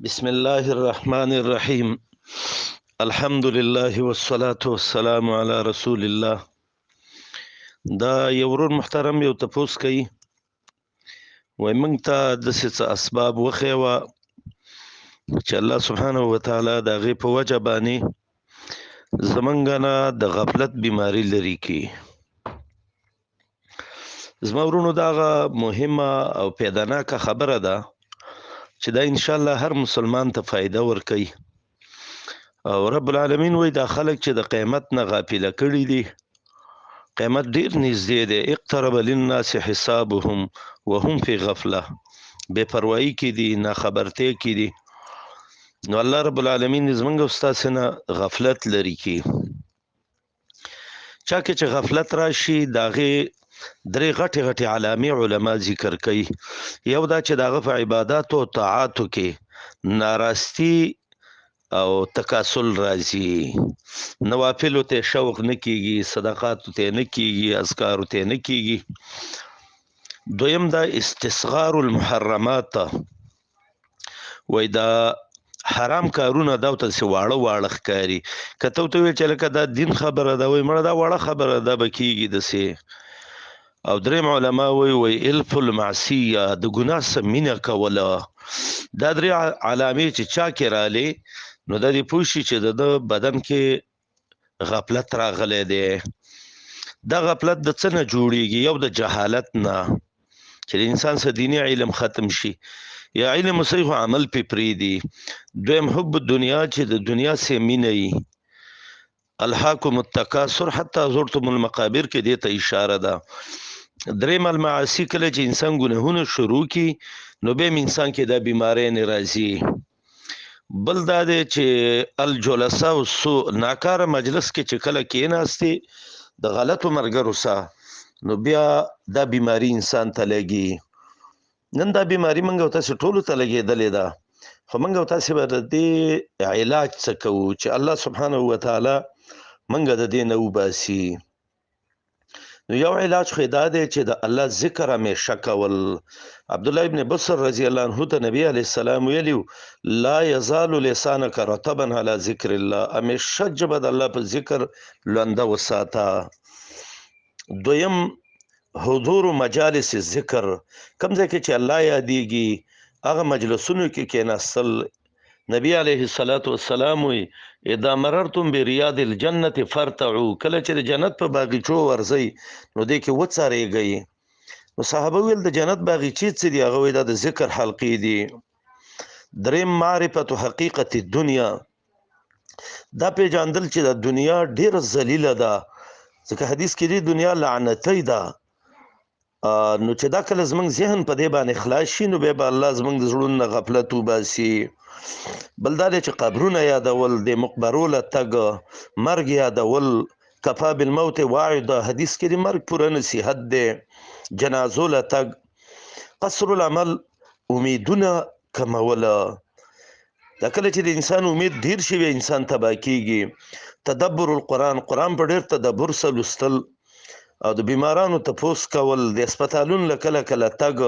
بسم الله الرحمن الرحیم. الحمد لله والصلاة والسلام على رسول الله. دا یو ورور محترم یو تپوس کوي، وایي موږ ته داسې څه اسباب وښیوه چې الله سبحانه وتعالی د هغې په وجه باندې زمونږ نه د غفلت بیماري لرې کړي. زما ورونو، دغه مهمه او پیداناکه خبره ده چې دا انشاءالله هر مسلمان ته فایده ورکوي. او رب العالمین وایي دا خلک چې د قیامت نه غافله کړي دي، قیامت ډیر نږدې دی. اقترب للناس حسابهم وهم فی غفله، بې پروایي کې دي، ناخبرتیا کې دي. نو الله رب العالمین دې زمونږ او ستاسې نه غفلت لري کړي. چا کې چې غفلت راشي، د هغې درې غټې غټې علامې علما ذکر کوي. یو دا چې د هغه په عباداتو او طاعاتو کې ناراستی او تکاسل راځي، نوافلو ته شوق نه کیږي، صدقاتو ته نه کیږي، اذکارو ته نه کیږي. دویم دا استصغار المحرمات، وای دا حرام کارونه دا ورته داسې واړه واړه ښکاري. که ته ورته ووایې چې لکه دا دین خبره ده، وایي مړه دا واړه خبره ده به کیږي داسې. او دریم علما وایي، وایي الف المعصیه، د ګناه څخه مینه کوله. دا درې علامې چې چا کې رالې، نو دا دې پوه شي چې د ده بدن کې غفلت راغلی دی. دا غفلت د څه نه جوړیږي؟ یو د جهالت نه، چې د انسان څخه دیني علم ختم شي، یا علم صحیح خو عمل پې پرېږدي. دویم حب الدنیا، چې د دنیا څخه مینه وي. الهاکم التکاثر حتی زرتم المقابر کې دې ته اشاره ده. دریم المعاصي، کله چې انسان ګناهونه شروع کړي نو بیا هم انسان کې دا بیماری نه راځي. بل دا دی چې الجلساء السوء، ناکاره مجلس کې چې کله کېناستې د غلطو ملګرو سره، نو بیا دا بیماری انسان ته لګي. نن دا بیماری موږ او تاسې ټولو ته لګېدلې ده، خو موږ او تاسې به د دې علاج څه کوو چې الله سبحانه وتعالی موږ د دې نه وباسي. نو یو علاج خو دا دی چې د الله ذکر همیشه کول. عبدالله ابن بصر رضی الله عنه ته نبی علیه السلام ویلي، لا یزال لسانک رطبا علی ذکر الله، همیشه ژبه د الله په ذکر لنده وساته. دویم حضور مجالس ذکر، کوم ځای کې چې الله یادېږي هغه مجلسونو کې کېناستل. نبی علیه الصلاة والسلام وی اذا مررتم بریاض الجنة فارتعوا، کله چې د جنت په باغیچو ورځئ نو دې کې وڅارېږئ. نو صحابه ویل د جنت باغیچې څه دي؟ هغه وایي دا د ذکر حلقې دي. دریم معرفت حقیقت الدنیا، دا پېژندل چې د دنیا ډېره ذلیله ده، ځکه حدیث کې دی دنیا لعنتی ده. نو چې دا کله زمونږ ذهن په دې باندې خلاص شي نو بیا به الله زمونږ د زړونو نه غفلت وباسي. بل دا دی چې قبرونه یادول، د مقبرو له تګ، مرګ یادول، کفا بالموت واعده، حدیث کې دی مرګ پوره نصیحت دی، جنازو له تګ، قصر العمل، امیدونه کموله. دا کله چې د انسان امید ډیر شي بیا انسان تباه کیږي. تدبر القرآن، قرآن په ډیر تدبر سره لوستل، او د بیمارانو تپوس کول، د هسپتالونو له کله کله تګ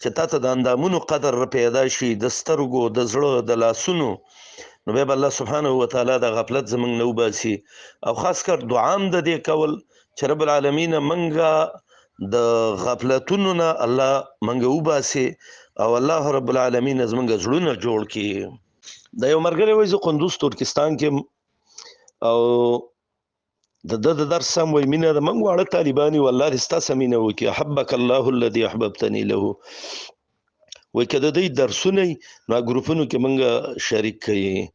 چې تا ته د اندامونو قدر پیدا شي، د سترګو، د زړه، د لاسونو، نو بیا به الله سبحانه وتعالی د غفلت زمونږ نه وباسي. او خاص کر دعا هم د دې کول چې رب العالمین مونږه د غفلتونو نه الله مونږه وباسي او الله رب العالمین زمونږ زړونه جوړ کړي. دا یو ملګری وایي زه قندوز ترکستان کې او د ده د درس سم وایي مینه ده، موږ واړه طالبان یو، الله دې ستا سره مینه وکړي، احبک الله الذي احببتني له. وایي که د دوی درسونه وي نو ګروپونو کې موږ شریک کړي.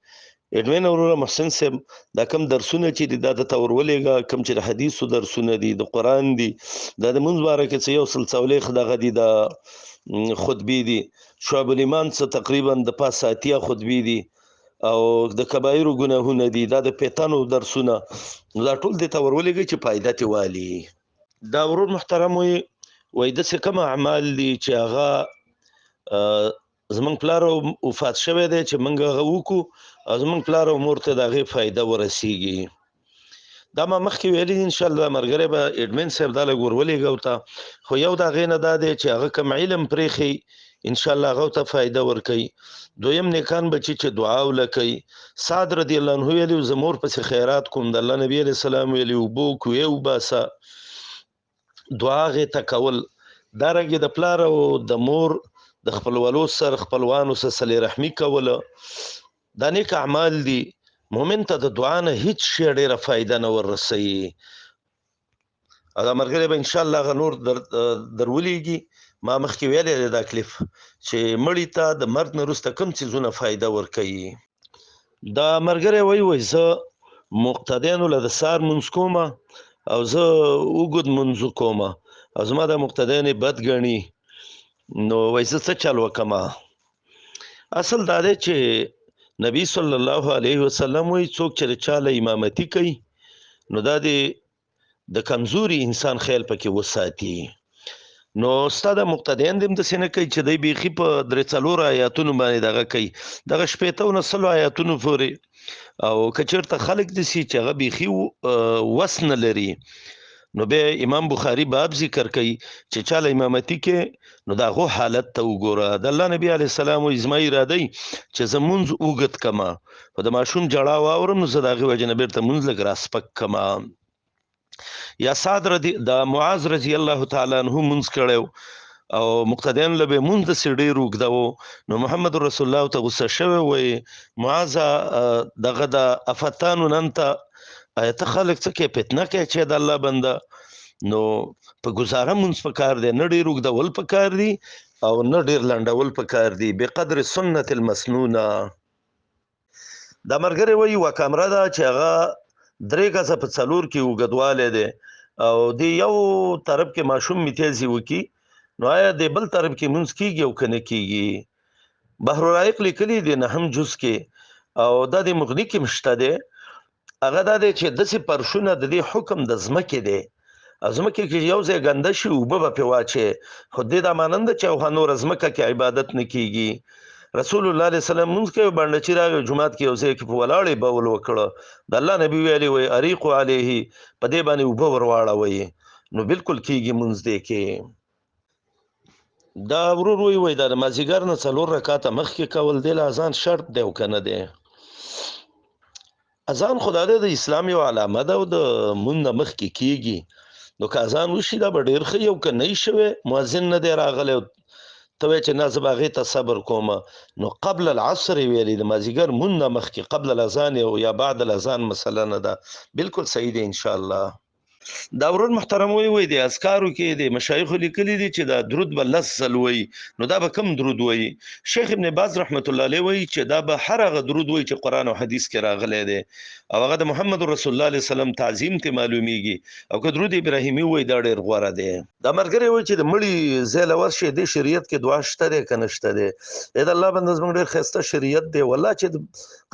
اډمین وروره محسن صاحب، دا کوم درسونه چې دي دا د ته ورولېږه، کوم چې د حدیثو درسونه دي، د قرآن دي، دا د مونځ باره کې څه 140 دغه دي، د خطبې دي، شعب الایمان څه تقریبا د پاسه 80 خطبې دي، او د کبایرو ګناهونه دي، دا د پیتانو درسونه، نو دا ټول دې ته ورولېږئ چې فایده ترې والي. دا ورور محترم وایي، وایي داسې کوم اعمال دي چې هغه زمونږ پلار وفات شوی دی چې موږ هغه وکړو او زمونږ پلار او مور ته د هغې فایده ورسیږي. دا ما مخکې ویلي دي، انشاءالله ملګری به اډمین صاحب دا لږ ورولېږه ورته. خو یو د هغې نه دا دی چې هغه کوم علم پرېښی ان شاء الله هغه ته فایده ورکوي. دویم نیکان بچی چې دعا ولکوي. سعد رضی الله عنه ویلي زه مور پسې خیرات کوم، د الله نبی علیه السلام ویلي اوبو کوې وباسه، دعا هغې ته کول. دارنګې د پلار او د مور د خپلولو سره خپلوانو سره صلې رحمي کوله، دا نیک اعمال دي. مؤمن ته د دعا نه هیڅ شی ډېره فایده نه ورسوي. او دا ملګری به انشاءالله هغه نور درولېږي. ما مخکې ویلی دی دا کلیف چې مړي ته د مرګ نه وروسته کوم څیزونه فایده ورکوي. دا ملګری وایي وایي زه مقتدیانو له د سهار لمونځ کوم او زه اوږد لمونځ کوم او زما دا مقتدیان یې بد ګڼي، نو وایي زه څه چل وکړم؟ اصل دا دی چې نبی صلی الله علیه وسلم وایي څوک چې د چا له امامتي کوي نو دا دې د کمزوري انسان خیال پکې وساتي. نو ستا د مقتدیان دې هم داسې نه کوي چې دی بیخي په درې څلور آیاتونو باندې دغه کوي، دغه شپېته نه سلو آیاتونو پورې. او که چېرته خلک داسې چې هغه بیخي وس نه لري، نو بیا امام بخاري باب ذکر کوي چې چا له امامتي کې نو د هغو حالت ته وګوره. د الله نبی علیه السلام وایي زما اراده وي چې زه مونځ اوږد کړم، خو د ماشوم ژړا واورم نو زه د هغې وجې نه بېرته مونځ لږ راسپک کړم. یا سعد رضی د معاذ رضی الله تعالی عنه مونځ کړی او مقتدیان له به مونځ داسې ډېر اوږده و، نو محمد رسول الله ته غوسه شوی، وایي معاذ دغه د افتانو نن ته آیا ته خلک څه کوې، فتنه کوې چې د الله بنده؟ نو په ګزاره مونځ پکار دی، نه ډېر اوږدول پکار دي او نه ډېر لنډول پکار دي، بقدر سنت المسنونه. دا ملګری وایي یوه کمره ده چې هغه 3 ګزه په 4 کې اوږدوالی دی او د یو طرف کې ماشوم میتیازي وکي، نو آیا د بل طرف کې مونځ کیږي او که نه کیږي؟ بحر الرائق لیکلی دی نهم جز کې، او دا د مغني کې هم شته دی. هغه دا دی چې داسې پرشونه د دې حکم د ځمکې دی، ځمکې کې یو ځای ګنده شي اوبه به پرې واچوې، خو دې دا معنی نه ده چې هغه نوره ځمکه کې عبادت نه کیږي. رسول الله علیه السلام مونځ کوي، بانډه چې راغی جومات کې یو ځای کې په ولاړې بول وکړه، د الله نبی ویلي وایي اریقو علیه، په دې باندې اوبه ورواړوئ، نو بالکل کیږي مونځ دې کې. دا ورور وایي وایي دا د مازدیګر نه 4 رکعته مخکې کول دی له اذان شرط دی او که نه دی؟ اذان خو دا دی د اسلام یو علامه ده او د مونځ نه مخکې کیږي، نو که اذان وشي دا به ډېر ښه وي، او که نه یې شوی مؤذن نه دی راغلی ته وایې چې نه زه به هغې ته صبر کوم، نو قبل العصر یې ویلي د مازدیګر مونځ نه مخکې قبل الاذان او یا بعد الاذان مسله نه ده، بالکل صحیح دی انشاءالله. دا ورور محترم وایي وایي د اذکارو کې د مشایخو لیکلي دي چې دا درود به 10 ځل وایي، نو دا به کوم درود وایي؟ شیخ ابن باز رحمت الله علیه وایي چې دا به هر هغه درود وایي چې قرآن او حدیث کې راغلی دی، او هغه د محمد رسول الله علیه وسلم تعظیم ته معلومیږي، او که درود ابراهیمي وایي دا ډېر غوره دی. دا ملګری وایي چې د مړي ځای له ورشي دې شریعت کې دعا شته دی که نه شته دی؟ ای د الله بنده زموږ ډېر ښایسته شریعت دی، والله چې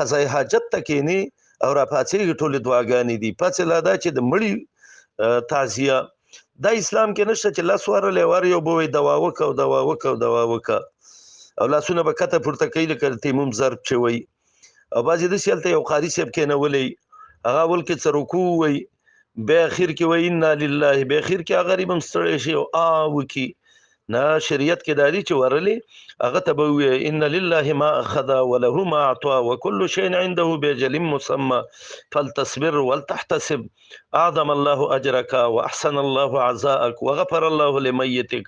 قضای حاجت ته کښېني او راپاڅېږي ټولې دعاګانې دي. پاڅې لا دا چې د مړي تعزیه دا اسلام کې نشته چې لاس ورلې ور یو به وایي دوا وکړه او دوا وکړه او دوا وکړه، او لاسونه به کته پورته کوي لکه د تیموم ضرب چې وایي. او بعضې داسې هلته یو قاري صاحب کښېنولی، هغه اول کې څه رکوع ووایي، بیا اخر کې وایي انا لله، بیا اخر کې هغه غریب هم ستړی شي او آ وکړي. نه، شریعت کې دا دي چې ورلې هغه ته به ووایي ان لله ما اخذ وله ما اعطى وكل شيء عنده باجل مسمى فلتصبر ولتحتسب اعظم الله اجرك واحسن الله عزاءك وغفر الله لميتك.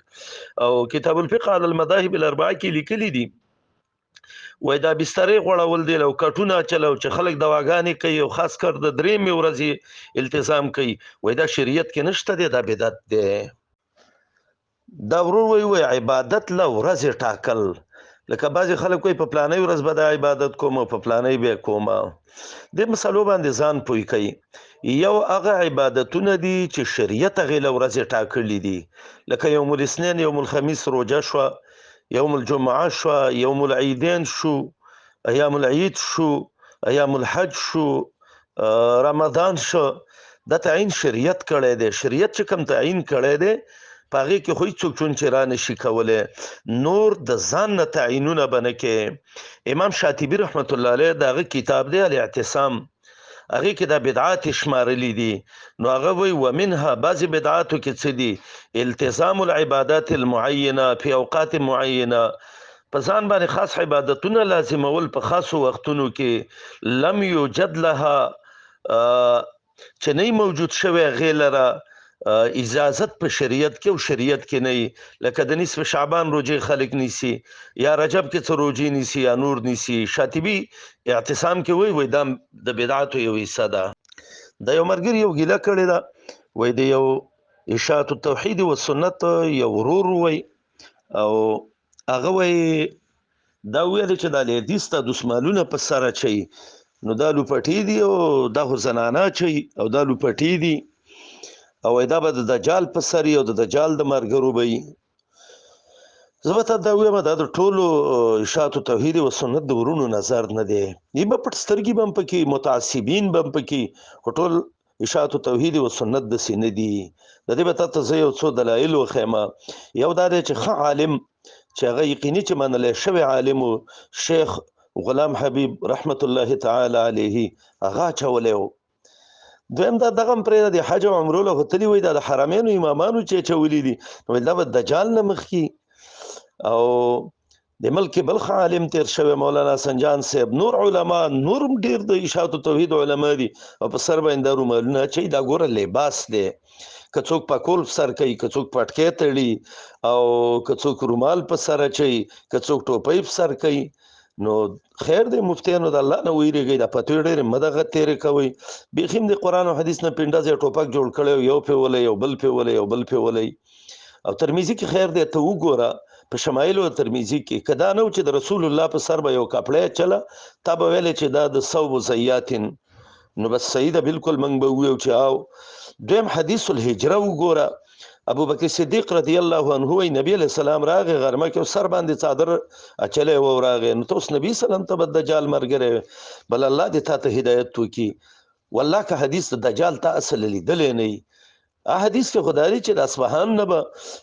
او کتاب الفقه على المذاهب الاربعه کې لیکلي دي وای دا بسترې غوړول دي او کټونه اچول او چې خلک دواګانې کوي او خاص کر د درېیمې ورځې التزام کوي، وای دا شریعت کې نشته دی، دا بدعت دی. دا ورور وایي وایي عبادت له ورځې ټاکل، لکه بعضې خلک وایي په پلانۍ ورځ به دا عبادت کوم او په پلانۍ به کوم، دې مسلو باندې ځان پوه کوي. یو هغه عبادتونه دي چې شریعت هغې له ورځې ټاکلي دي، لکه یوم الاثنین یوم الخمیس روژه شوه، یوم الجمعه شوه، یوم العیدین شو، ایام العید شو، ایام الحج شو، رمضان شو، دا تعین شریعت کړی دی. شریعت چې کوم تعین کړی دی په هغې کې خو هېڅوک چون چې را نشي کولی، نور د ځان نه تعینونه به نه کوي. امام شاطبي رحمت الله علیه د هغه کتاب دی الاعتصام، هغې کې دا بدعات شمارلي دي. نو هغه وایي ومنها، بعضې بدعاتو کې څه دي؟ التزام العبادات المعینه فی اوقات معینه، په ځان باندې خاص عبادتونه لازمول په خاصو وختونو کې، لم یوجد لها، چې نه موجود شوی هغې لره اجازت په شریعت کې او شریعت کې نه، لکه د نصف شعبان روژې خلک نیسي، یا رجب کې څه روژې نیسي، یا نور نیسي. شاطبي اعتصام کې وایي، وایي دا د بدعاتو یو حصه ده. د یو ملګري یو ګیله کړې ده، وایي د یو اشاعت التوحید و سنت یو ورور وایي، او هغه وایي دا ویل چې دا لیدیس ته دسمالونه په سر اچوي، نو دا لوپټې دي او دا خو زنانه اچوي او دا لوپټې دي، او دا به د دجال په سر او د دجال د مرګرو به وي. زه به تا دا ووایم، دا د ټولو اشاعت توحید و سنت د ورونو نظر نه دی، دی به پټ سترګي به هم پکې، متعصبین به هم پکې، خو ټول اشاعت توحید و سنت داسې نه دي. د دې به تا ته زه یو څو دلایل وښیم. یو دا دی چې ښه عالم چې هغه یقیني چې منلی شوی عالم و، شیخ غلام حبیب رحمت الله تعالی علیه، هغه اچولی و. دویم دا دغه هم پرېږده، د حج او عمرو له خو تللي وایي، دا د حرمینو امامانو چې اچولي دي، نو دا به دجال نه مخکي. او د ملک بل ښه عالم تېر شوی مولانا سنجان صاحب، نور علما نور هم ډېر د اشاعت توحید علما دي، او په سر باندې دا رومالونه اچوي. دا ګوره لباس دی، که څوک پکول په سر کوي، که څوک پټکی تړي، او که څوک رومال په سر اچوي، که څوک ټوپۍ په سر کوي، نو خیر دی مفتیانو د الله نه ویریږئ، دا فتوې ډېرې مه دغه تېرې کوئ. بیخي هم د قرآن او حدیث نه پنډزی ټوپک جوړ کړی، یو پې ولئ، یو بل پې ولئ، یو بل پې ولئ. او ترمذي کې خیر دی ته وګوره په شمایلو ترمذي کې، که دا نه و چې د رسول الله په سر به یو کپړی اچله، تا به ویلې چې دا د ثوب زیاتین، نو بس صحیح ده بالکل، موږ به ووایو چې او. دویم حدیث الهجره وګوره، ابو بکر صدیق رضی الله عنه وایي نبی علیه السلام راغی غرمه کې، سر باندې څادر اچلی و راغی، نو ته اوس نبی سلام ته به دجال ملګری وې، بل الله دې تا ته هدایت وکړي. والله که حدیث د دجال تا اصل لیدلی نه وي، حدیث کې خو دا دی چې د اصفهان نه به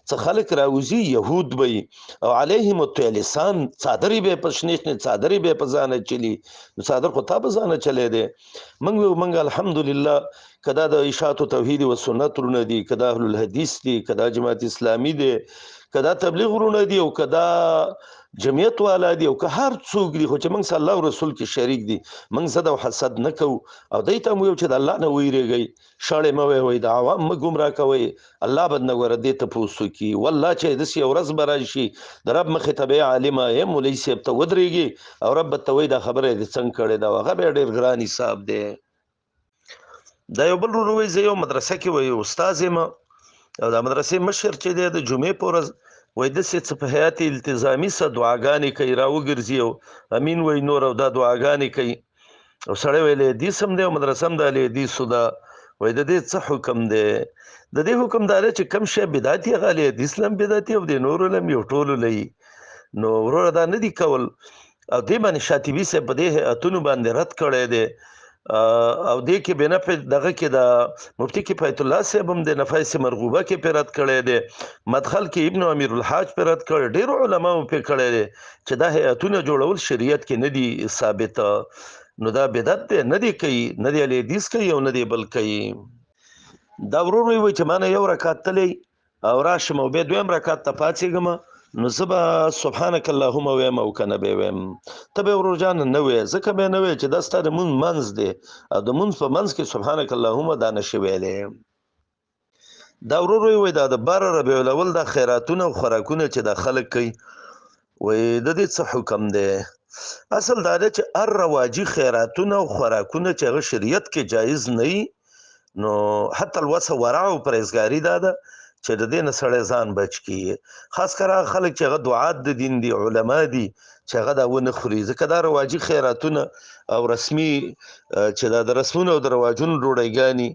څه خلک راوځي، یهود به وي، او علیهم الطیلسان، څادرې به یې په شنې شنې څادرې به یې په ځان اچلي، نو څادر خو تا په ځان اچلی دی. موږ ویو موږ الحمدلله که دا د اشاعت توحید و سنت ورونه دي، که دا اهل الحدیث دي، که دا جماعت اسلامي دی، که دا تبلیغ ورونه دي، او که دا جمعیت والا دي، او که هر څوک دي، خو چې موږ سره الله او رسول کې شریک دي، موږ زد او حسد نه کوو. او دی ته هم ویو چې د الله نه ویرېږئ، شړې مه وئ، د عوام مه ګمراه کوئ، الله به نه ګوره دې تپوس وکړي. والله چې داسې یو ورځ به راشي د رب مخې ته به یې عالمه یم مولوي صاحب ته ودرېږي او رب به ته وایي دا خبره یې دې څنګه کړې ده، او هغه بیا ډېر ګران حساب دی. دا یو بل ورور وایي زه یو مدرسه کې وایي استاد یم، او دا مدرسې مشر چې دی د جمعې په ورځ وایي داسې څه په هیئت التزامي څه دعاګانې کوي، راوګرځي او امین وایي نور، او دا دعاګانې کوي، او سړی وایي له حدیث هم دی او مدرسه هم ده له حدیثو ده. وایي د دې څه حکم دی؟ د دې حکم دا دی چې کم شی بدعتي هغه له حدیث له هم بدعتي او د نورو له هم یو ټولو له یي. نو وروره دا نه دي کول. او دې باندې شاطبي صاحب په دې هیئتونو باندې رد کړی دی، او دې کې بنا په دغه کې د مفتي کفایت الله صاحب هم د نفیس مرغوبه کې پرې رد کړی دی، مدخل کې ابن امیر الحاج پرې رد کړی، ډېرو علماو پرې کړی دی چې دا هیئتونه جوړول شریعت کې نه دي ثابت، نو دا بدعت دی، نه دی کوي، نه دی اهل حدیث کوي او نه دی بل کوي. دا ورور وایي چې ما نه یو رکعت تللی او راشم او بیا دویم رکعت ته پاڅېږم، نو زه به سبحانک اللهم وایم او که نه به وایم؟ ته به ورور جان نه وایې، ځکه به نه وایې چې دا ستا د مونځ منځ دی، او د مونځ په منځ کې سبحانک اللهم دا نه شي ویلی. دا ورور وایي دا د 12 ربیع الاول دا خیراتونه او خوراکونه چې دا خلک کوي، وایي د دې څه حکم دی؟ اصل دا دی چې هر رواجي خیراتونه او خوراکونه چې هغه شریعت کې جایز نه وي، نو حتی الوسه ورع او پرهېزګاري دا ده چې د دې نه سړی ځان بچ کړي. خاص کر هغه خلک چې هغه دعات د دین دي، علما دي، چې هغه دا ونه خوري، ځکه دا رواجي خیراتونه او رسمي چې دا د رسمونو او د رواجونو ډوډۍګانې.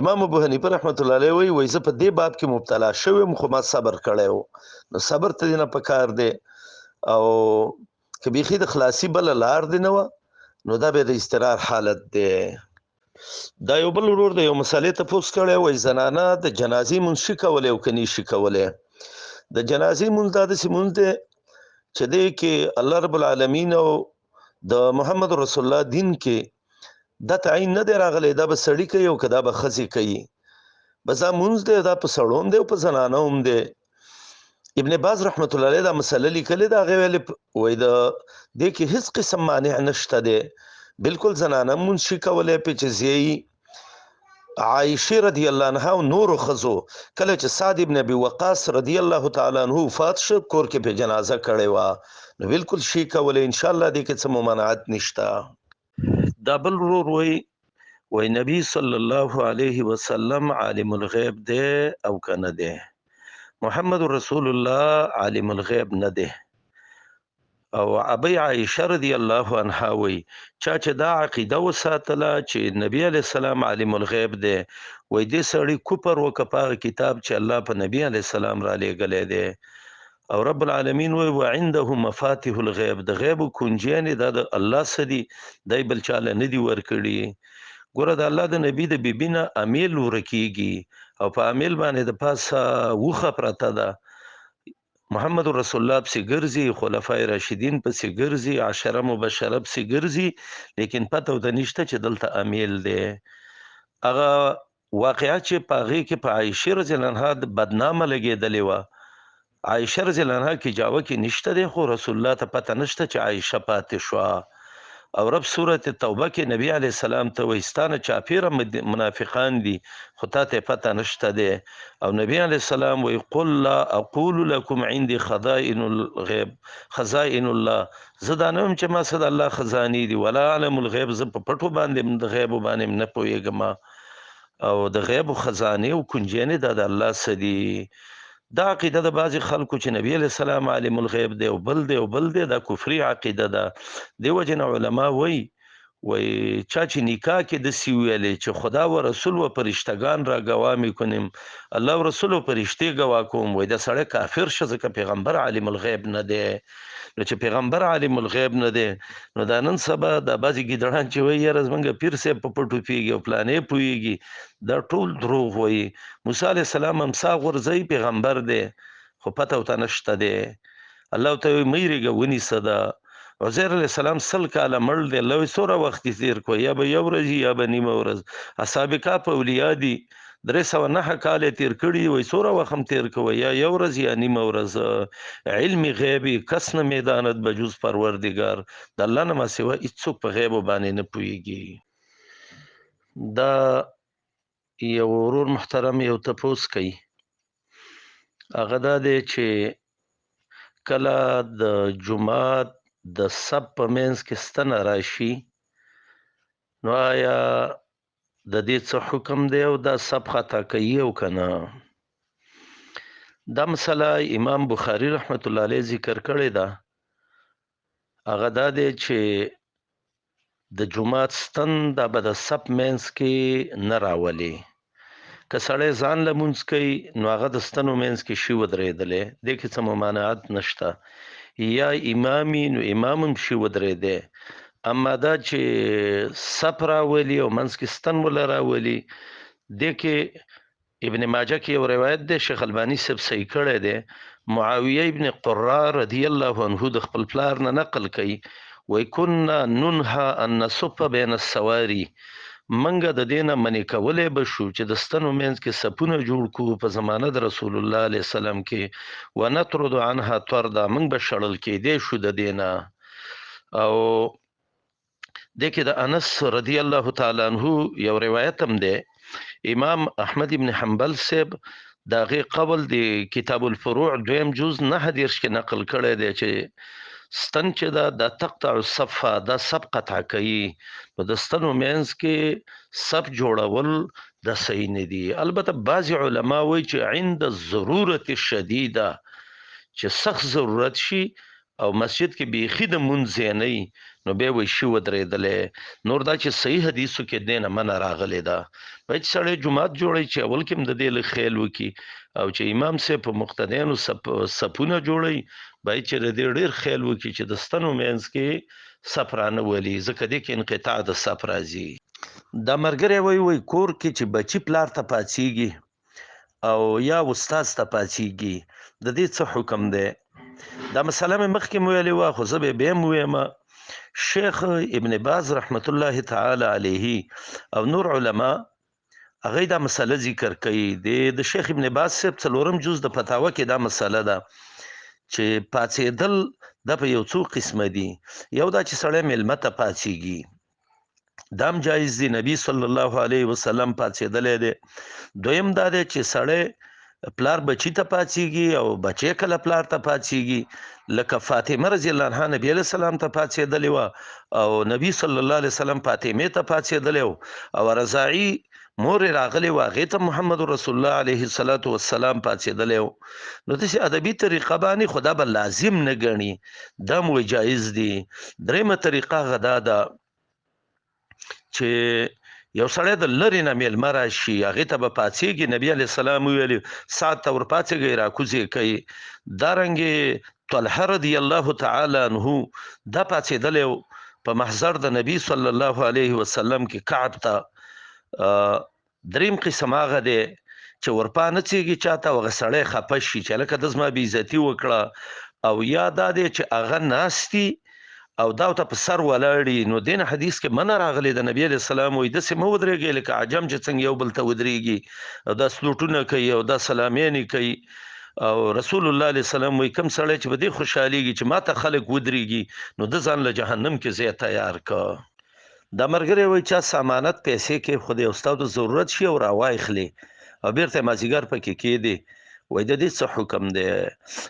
امام ابو حنیفه رحمت الله علیه وایي، وایي زه په دې باب کې مبتلا شوی یم، خو ما صبر کړی و. نو صبر ته دې نه پکار دی، او که بیخي د خلاصي بله لار دې نه وه، نو دا بیا د اضطرار حالت دی. دا یو بل ورور د یو مسئلې تپوس کړی، وایي زنانه د جنازې مونځ شي کولی او که نه شي کولی؟ د جنازې مونځ دا داسې مونځ دی چې دې کې الله رب العالمین او د محمد رسول الله دین کې دا تعین نه دی راغلی، دا به سړی کوي او که دا به ښځې کوي؟ بس دا مونځ دی، دا په سړو هم دی او په زنانو هم دی. ابن باز رحمت الله علیه دا مسله لیکلې ده، هغې ویلې وایي د دې کې هیڅ قسم مانع نشته دی، بالکل زنانه مونځ شي کولی پې چې زیي. عائشه رضی الله عنها او نورو ښځو کله چې سعد ابن ابي وقاص رضی الله تعالی عنه وفات شو، کور کې پې جنازه کړې وه، نو بالکل شي کولی ان شاء الله، دې کې څه ممانعت نشته. دا بل ورور وایي، وایي نبی صلی الله علیه وسلم عالم الغیب دی او که نه دی؟ محمد رسول الله عالم الغیب نه دی. او ابي عائشه رضی الله عنها وی چا چې دا عقیده وساتله چې نبی علی السلام عالم الغیب دی، وای دې سړی کوپر وکړ په هغه کتاب چې الله په نبی علی السلام را لېږلی دی. او رب العالمین وی وعنده مفاتیح الغیب، د غیب کنجیانې دا د الله څه دي، دی بل چاله نه دي ورکړي. ګوره د الله د نبی د بیبي نه امیل ورکیږي او په امیل باندې د پاسه وښه پرته ده. محمد رسول الله پسې ګرځي، خلفای راشدین پسې ګرځي، عشره مبشره پسې ګرځي، لیکن پته ورته نشته چې دلته امیل دی. هغه واقعه چې په هغې کې په عایشې رضی الله عنها بدنامه لګېدلې وه، عایشه رضی الله عنها کې جاوه کې نشته دی، خو رسول الله ته پته نشته چې عایشه پاتې شوه. او رب سورة توبه کې نبی علیه السلام ته وایي ستا نه چاپېره منافقان دي خو تا ته پته نشته دی. او نبی علیه السلام وایي قل لا اقول لکم عندي خزائن الغیب خزائن الله، زه دا نه وایم چې ما څه د الله خزانې دي، ولا اعلم الغیب، زه په پټو باندې د غیبو باندې نه پوهېږم. او د غیبو خزانې او کنجیانې دا د الله څه دي. دا عقیده د بعضې خلکو چې نبی علیه السلام عالم الغیب دی او بل دی او بل دی، دا کفري عقیده ده. دې وجې نه علما وایي، وایي چا چې نکاح کې داسې وویلې چې خدا و رسول و فرشتګان را ګواه میکنیم، الله و رسول و فرشتې ګواه کوم، وایي دا سړی کافر شه، ځکه پیغمبر عالم الغیب نه دی. نو چې پیغمبر عالم الغیب نه دی، نو دا نن سبا دا بعضې ګیدړان چې وایي یاره زمونږ پیر صاحب په پټو پوهېږي او پلانې پوهېږي، دا ټول دروغ وایي. موسی علیه السلام امسا غورځوي، پیغمبر دی خو پته ورته نشته دی. الله ورته وایي مه یېرېږه، ونیسه ده. عزیر علیه السلام 100 کاله مړ دی، الله وایي څومره وخت یې تېر کړو، یا به یو ورځ یا به نیمه ورځ. اصحاب کهف اولیا دي، 309 کاله یې تېر کړي، وایي څومره وخت هم تېر کوي، یا یو ورځ یا نیمه ورځ. علم غیبي کس نه میداند بجز پروردګار، د الله نه ما سوا هیڅوک په غیبو باندې نه پوهېږي. دا یو ورور محترم یو تپوس کوي، هغه دا دی چې کله د جومات د سب په منځ کې ستنه راشي، نو آیا د دې څه حکم دی او دا سب خطا کوي او که نه؟ دا مسله امام بخاري رحمت الله علیه ذکر کړې ده. هغه دا دی چې د جومات ستن دا به د سب منځ کې نه راولي. که سړی ځان له مونځ کوي نو هغه د ستنو منځ کې شي ودرېدلی، دې کې څه ممانعت نشته. یا امامي نو امام هم شي ودرېدی. اما دا چې سپ راولي او منځ کې ستن وله راولي، دې کې ابن ماجه کې یو روایت دی، شیخ الباني صاحب صحیح کړی دی. معاویه ابن قرا رضی الله عنه د خپل پلار نه نقل کوي، وایي کنا ننها ان نصف بین السواري، منګه د دې نه منې کولی به شو چې د ستنو منځ کې سپونه جوړ کړو په زمانه د رسول الله علیه السلام کې، ونطرد عنها طردا، موږ به شړل کېدی شو د دې نه. او دې کې د انس رضی الله تعالی عنه یو روایت هم دی، امام احمد ابن حنبل صاحب د هغې قول د کتاب الفروع دویم جز 39 کې نقل کړی دی چې ستن چې ده دا تقطع الصفه، دا سب قطع کوي، نو د ستنو منځ کې سب جوړول دا صحیح نه دي. البته بعضې علما وایي چې عند الضرورت الشدیده، چې سخت ضرورت شي او مسجد کې بیخي د مونځ ځای نه وي، نو بیا وایي شي ودرېدلی. نور دا چې صحیح حدیثو کې دې نه منع راغلې ده. باید چې سړی جومات جوړوي چې اول کې هم د دې لږ خیال وکړي، او چې امام صاحب په مقتدیانو سپونه جوړوي باید چې د دې ډېر خیال وکړي چې د ستنو منځ کې سپ رانه ولي، ځکه دې کې انقطاع د سپ راځي. دا ملګری وایي، وایي کور کې چې بچي پلار ته پاڅېږي او یا استاد ته پاڅېږي، د دې څه حکم دی؟ دا مسله مې مخکې هم ویلې وه، خو زه به یې بیا هم ووایم. شیخ ابن باز رحمت الله تعالی علیه او نور علما هغه دا مسله ذکر کوي. د شیخ ابن باز صاحب څلورم جز د فتاوا کې دا مسله ده چې پاڅېدل دا په یو څو قسمه دي. یو دا چې سړی میلمه ته پاڅېږي، دام جایز دی، نبی صلی الله علیه وسلم پاڅېدلی دی. دویم دا دی چې سړی پلار بچی ته پاڅېږي او بچی کله پلار ته پاڅېږي، لکه فاطمه رضی الله عنها نبی علیه السلام ته پاڅېدلې وه او نبی صلی الله علیه وسلم فاطمې ته پاڅېدلی او رضاعي مور یې راغلې وه، هغې ته محمد رسول الله علیه الصلاة والسلام پاڅېدلی و. نو داسې ادبي طریقه باندې خو دا به لازم نه ګڼي، دا هم وایي جایز دي. درېیمه طریقه هغه دا ده چې یو سړی د لرې نه میلمه راشي، هغې ته به پاڅېږي، نبی علیه السلام وویل ساعت ته ورپاڅېږئ راکوزې کوي. دارنګې طلحه رضی الله تعالی عنه دا پاڅېدلی و په محضر د نبی صلی الله علیه وسلم کې کعب ته. دریم قسم هغه دی چې ورپا نه څېږي چاته او هغه سړی خفه شي چې هلکه ده زما بېعزتي وکړه، او یا دا دی چې هغه ناست او دا ورته په سر ولاړي. نو دین حدیث کې منع راغلې ده، نبی علیه السلام وایي داسې مه ودرېږئ لکه عجم چې څنګه یو بل ته ودرېږي او دا سلوټونه کوي او دا سلامیانې کوي. او رسول الله علیه السلام وایي کوم سړی چې په دې خوشحالېږي چې ماته خلک ودرېږي نو ده ځان له جهنم کې ځای تیار که. دا ملګری وایي چا سامانت پیسې کې خو دی استاد ضرورت شي او راوایخلي او بېرته یې مازدیګر پکې کېدي، وایي د دې څه حکم دی؟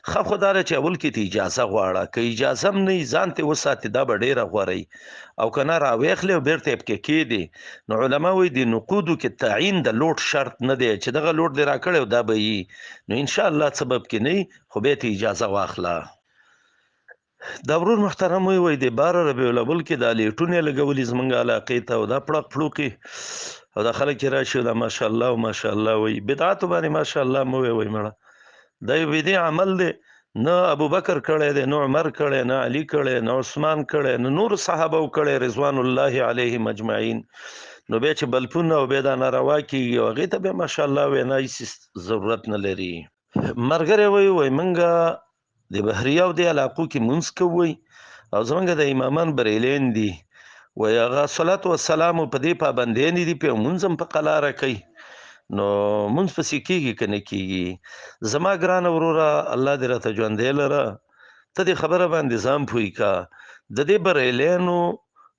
ښه خو دا ده چې اول کې ته اجازه غواړه، که اجازه هم نه وي ځان ته وساتې دا به ډېره غوره وي، او که نه راویخلې او بېرته یې پکې کېدي. نو علما وایي د نقودو کې تعین د لوټ شرط نه دی چې دغه لوټ دې راکړی او دا به یي، نو انشاءالله څه به پکې نه وي، خو بیا ته اجازه واخله. دا ورور محترم وایي وایي د 12 ربیع الاول کې دا لیټونه یې لګولي زمونږ علاقې ته او دا پړق پړوقي او دا خلک چې راشي او دا ماشاءالله او ماشاءالله وایي، بدعاتو باندې ماشاءالله مه وایي. وایي مړه دا یو بدعي عمل دی، نه ابوبکر کړی دی، نه عمر کړی، نه علي کړی، نه عثمان کړی، نه نور صحابه کړی رضوان الله علیهم اجمعین. نو بیا چې بلپونه او بیا دا ناروا کېږي او هغې ته بیا ماشاءالله وینا هېڅ ضرورت نه لري. ملګری وایي وایي مونږه د بحریه او د علاقو کې مونځ کوئ او زمونږ د امامان بریلین دي، وایي هغه صلات والسلام په دې پابندۍ نه دي، په مونځ هم په قلاره کوي، نو مونځ پسې کېږي که نه کېږي؟ زما ګرانه وروره الله دې راته ژوندی لره، ته دې خبره باندې ځان پوه که د دې بریلینو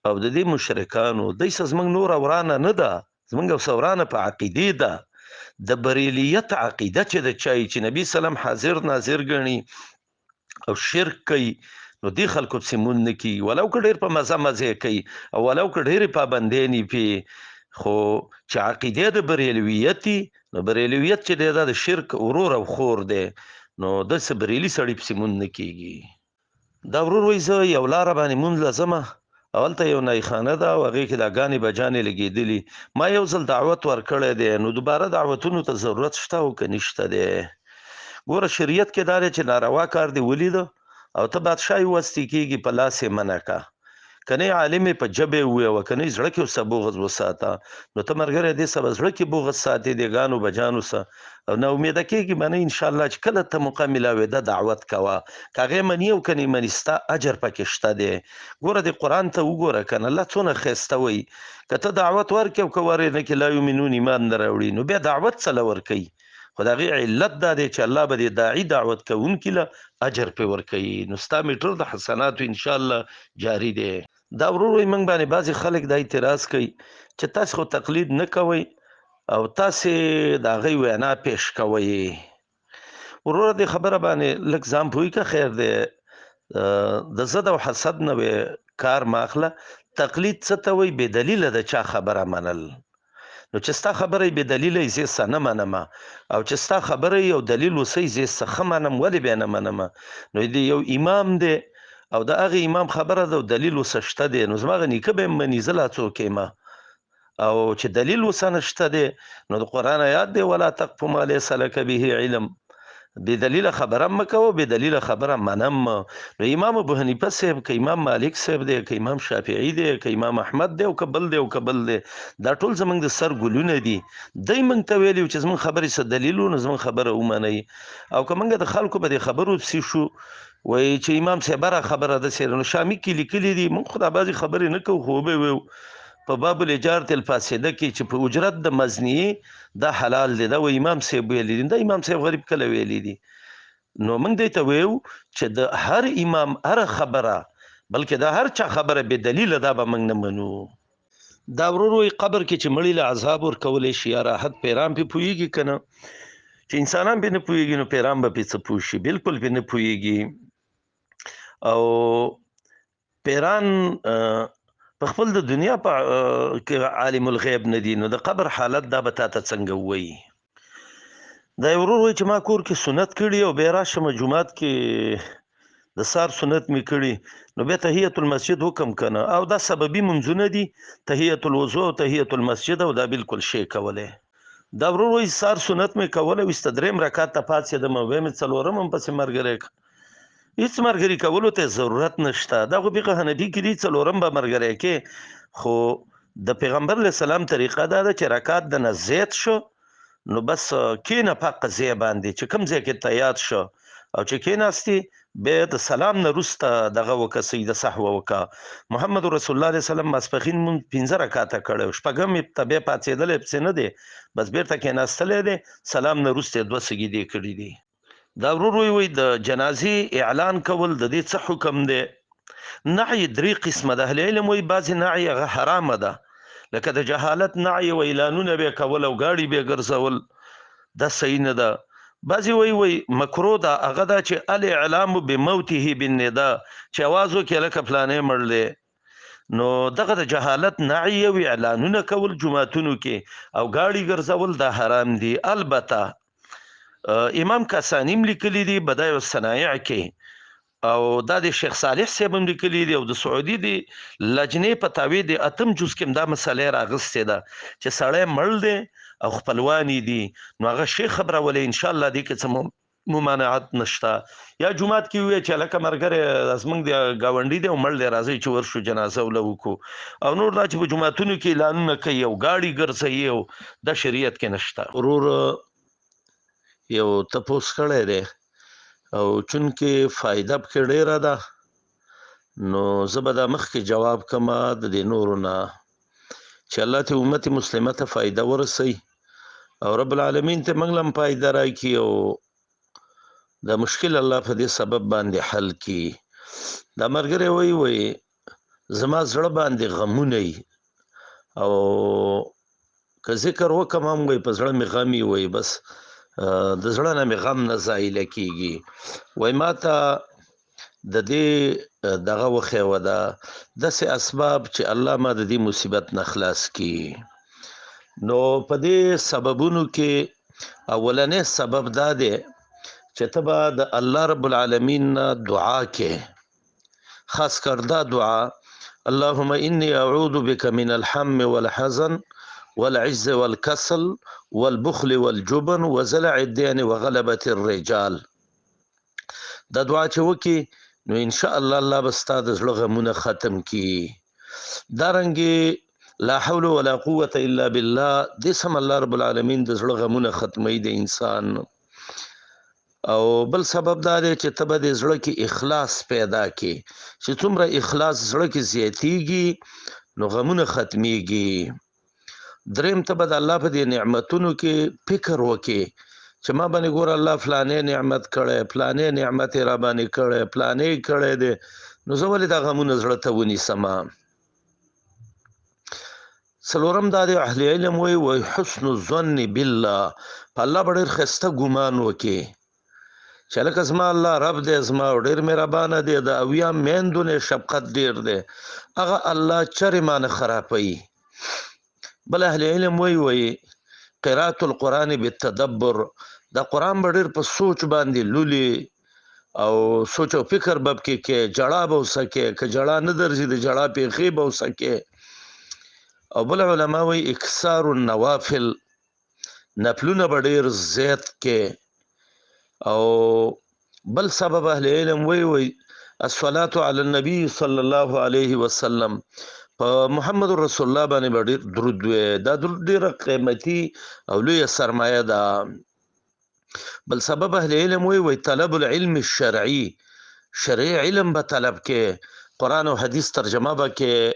او د دې مشرکانو دی څه زمونږ نوره ورانه نه ده، زمونږ څه ورانه په عقیدې ده. د بریلیت عقیده چې د چا چې نبی سلام حاضر ناظر ګڼي او شرک کوي، نو دې خلکو پسې مونځ نه کېږي، ولو که ډېر په مزه مزه کوي او ولو که ډېرې پابندۍ نه پي، خو چې عقیده د بریلویت، نو بریلویت چې دی دا د شرک ورور او خور دی، نو داسې بریلي سړي پسې مونځ نه کېږي. دا ورور وایي زه یو لاره باندې مونځ له ځمه او هلته یو نایخانه ده او هغې کې دا ګانې بجانې لګېدلي، ما یو ځل دعوت ورکړی دی، نو دوباره دعوتونو ته ضرورت شته او که نشته دی؟ ګوره شریعت کې دا دی چې ناروا کار دی ولیده او ته بادشاه یې وستې کېږي په لاس یې منع که، که نه عالم یې په ژبه یې ووایه او که نه زړه کې ورسره بغض وساته، نو ته ملګری دې سره زړه کې بغض ساتې دې ګانو بجانو سره او نا امیده کېږي به نه. انشاءالله چې کله ته موقع ملاوېده دعوت کوه، که هغې مني او که نه مني ستا اجر پکې شته دی. ګوره دې قرآن ته وګوره که نه الله څونه ښایسته وایي، که ته دعوت ورکړې او که ورې نه کړې لا یؤمنون ایمان نه راوړي، نو بیا دعوت څه له ورکوي؟ خو د هغې علت دا دی چې الله به دې داعي دعوت کوونکي له اجر پرې ورکوي، نو ستا میټر د حسناتو انشاءالله جاري دی. دا ورور وایي موږ باندې بعضې خلک دا اعتراض کوي چې تاسې خو تقلید نه کوئ او تاسې د هغوی وینا پیش کوئ. وروره دې خبره باندې لږ ځان پوه که خیر دی، د ضد او حسد نه وې کار مه اخله. تقلید څه ته وایي؟ بې دلیله د چا خبره منل. نو چې ستا خبره یې بې دلیله یې زه څه نه منم، او چې ستا خبره یې یو دلیل وسئ زه څه ښه منم، ولې بیا نه منم؟ نو دی یو امام دی او د هغه امام خبره ده او دلیل وسه شته دی، نو زما هغه نیکه به یې مني، زه لا څوک یم؟ او چې دلیل وسه نشته دی نو د قرآن آیات دی ولا تقف ما لیس لک به علم، بې دلیله خبره مه کوه، بې دلیله خبره منم. نو امام ابو حنیفه صاحب که امام مالک صاحب دی که امام شافعي دی که امام احمد دی او که بل دی او که بل دی، دا ټول زمونږ د سر ګلونه دي. دی مونږ ته ویلي چې زمونږ خبرې څه دلیل و نو زمونږ خبره ومنئ، او که مونږ د خلکو په دې خبرو پسې شو وایي چې امام صاحب هره خبره داسې ده. نو شامي کې لیکلي دي، موږ خو دا بعضې خبرې نه کوو، خو وبه ویو په باب الاجارة الفاسده کې چې په اجرت د مزنیې دا حلال دی، دا وایي امام صاحب ویلي دي. دا امام صاحب غریب کله ویلي دي؟ نو موږ دې ته ویو چې د هر امام هره خبره، بلکې د هر چا خبره بې دلیله دا به موږ نه منو. دا ورور وایي قبر کې چې مړي له عذاب ورکولی شي یا راحت، پیران پې پوهېږي که نه؟ چې انسانان پې نه پوهېږي نو پیران به پې څه پوه شي؟ بالکل پې نه پوهېږي. او پیران په خپل د دنیا په کې عالم الغیب نه دي، نو د قبر حالت دا به تا ته څنګه ووایي؟ دا یو ورور وایي چې ما کور کې سنت کړي او بیا راشم جومات کې د سار سنت مې کړي، نو بیا تحیت المسجد وکم که نه؟ او دا سببي منځونه دي، تحیت الوضوء او تحیت المسجد، او دا بالکل شی کولی. دا ورور وایي سار سنت مې کولی، وروسته دریم رکعت ته پاڅېدم او بیا مې څلورم هم پسې ملګری کړ. هیڅ ملګري کولو ته ضرورت نشته، دا خو فقه حنفي کې دي، څلورم به ملګری کې، خو د پیغمبر علیه السلام طریقه دا ده چې رکعت د نه زیات شو نو بس کینه په هغه ځای باندې چې کوم ځای کې ته یاد شو، او چې کیناستې بیا د سلام نه وروسته دغه وکړه، سجده سهوه وکړه. محمد رسول الله علیه وسلم ماسپښین مونځ 5 رکعته کړی و، شپږم یې ته بیا پاڅېدلی پسې نه دی، بس بېرته کېناستلی دی، سلام نه وروسته یې 2 سجدې کړي دي. دا ورور وایي وایي د جنازې اعلان کول د دې څه حکم دی؟ نعی 3 قسمه ده. اهل علم وایي بعضې نعی هغه حرامه ده، لکه د جهالت نعی او اعلانونه به یې کول او ګاډي به یې ګرځول، دا صحیح نه ده. بعضې وایي وایي مکروه ده، هغه دا چې الاعلام بموته بالندا، چې اواز وکړي لکه فلانی مړ دی. نو دغه د جهالت نعی او اعلانونه کول جوماتونو کې او ګاډي ګرځول دا حرام دي. البته امام کاساني هم لیکلي دي بدایع الصنایع کې، او دا د شیخ صالح صاحب هم لیکلي دي، او د سعودي د لجنې په تاوی د 8 جز کې هم دا مسئله راغستې ده چې سړی مړ دی او خپلوان یې دي، نو هغه شیخ خبرولی انشاءالله دې کې څه ممانعت نشته. یا جومات کې ووایي چې هلکه ملګری زموږ د ګاونډي دی او مړ دی، راځئ چې ورشو جنازه وله وکړو. او نور دا چې په جوماتونو کې اعلانونه کوي او ګاډي ګرځوي، او دا شریعت کې نشته. ورور یو تپوس کړی دی، او چونکې فایده پکې ډېره ده نو زه به دا مخکې جواب کړم د دې نورو نه، چې الله ته امت مسلمه ته فایده ورسوي او رب العالمین ته موږ له هم فایده راکړي، او دا مشکل الله په دې سبب باندې حل کړي. دا ملګری وایي وایي زما زړه باندې غمونه وي، او که ذکر وکړم هم وایي په زړه مې غم وي، وایي بس د زړه نه مې غم نه زایله کېږي. وایي ما ته د دې دغه وښیوه ده داسې اسباب چې الله ما د دې مصیبت نه خلاص کړي. نو په دې سببونو کې اولنی سبب دا دی چې ته به د الله رب العالمین نه دعا کې، خاص کر دا دعا اللهم انی اعوذ بک من الهم والحزن والعجز والكسل والبخل والجبن وزلع الدين وغلبة الرجال. دا دعا چې وکړي نو ان شاء الله الله به ستا د زړه غمونه ختم کړي. دارنګې لا حول ولا قوة الا بالله، دې سم الله رب العالمین د زړه غمونه ختموي د انسان. او بل سبب دا دی چې ته به د زړه کې اخلاص پیدا کړې، چې څومره اخلاص زړه کې زیاتیږي نو غمونه ختمیږي. دریم، ته به د الله په دې نعمتونو کې فکر وکړې چې ما باندې ګوره الله فلانې نعمت کړی، فلانې نعمت یې را باندې کړی، فلانې یې کړی دی، نو زه ولې دا غمونه زړه ته ونیسم؟ څلورم دا دی، اهل علم وایي وایي حسن الظن بالله، په الله به ډېر ښایسته ګمان وکړې چې هلکه زما الله رب دی، زما او ډېر مهربانه دی، د 70 میندو نه شفقت ډېر دی، هغه الله چرې ما نه خرابوي. بل اهل علم وایي وایي قرات القرآن بالتدبر، دا قرآن به ډېر په سوچ باندې لولي او سوچ او فکر به پکې کې، جړا به وسکې، که جړا نه درځي د جړا پیښې به وسکې. او بل علما وایي اکثار النوافل، نفلونه به ډېر زیات کې. او بل سبب اهل علم وایي وایي الصلاة علی النبی صلی الله علیه وسلم، په محمد رسول الله باندې به ډېر درود وي، دا درود ډېره قیمتي او لویه سرمایه ده. بل سبب اهل علم وایي وایي طلب العلم الشرعي، شرعي علم به طلب کې، قرآن او حدیث ترجمه به کې.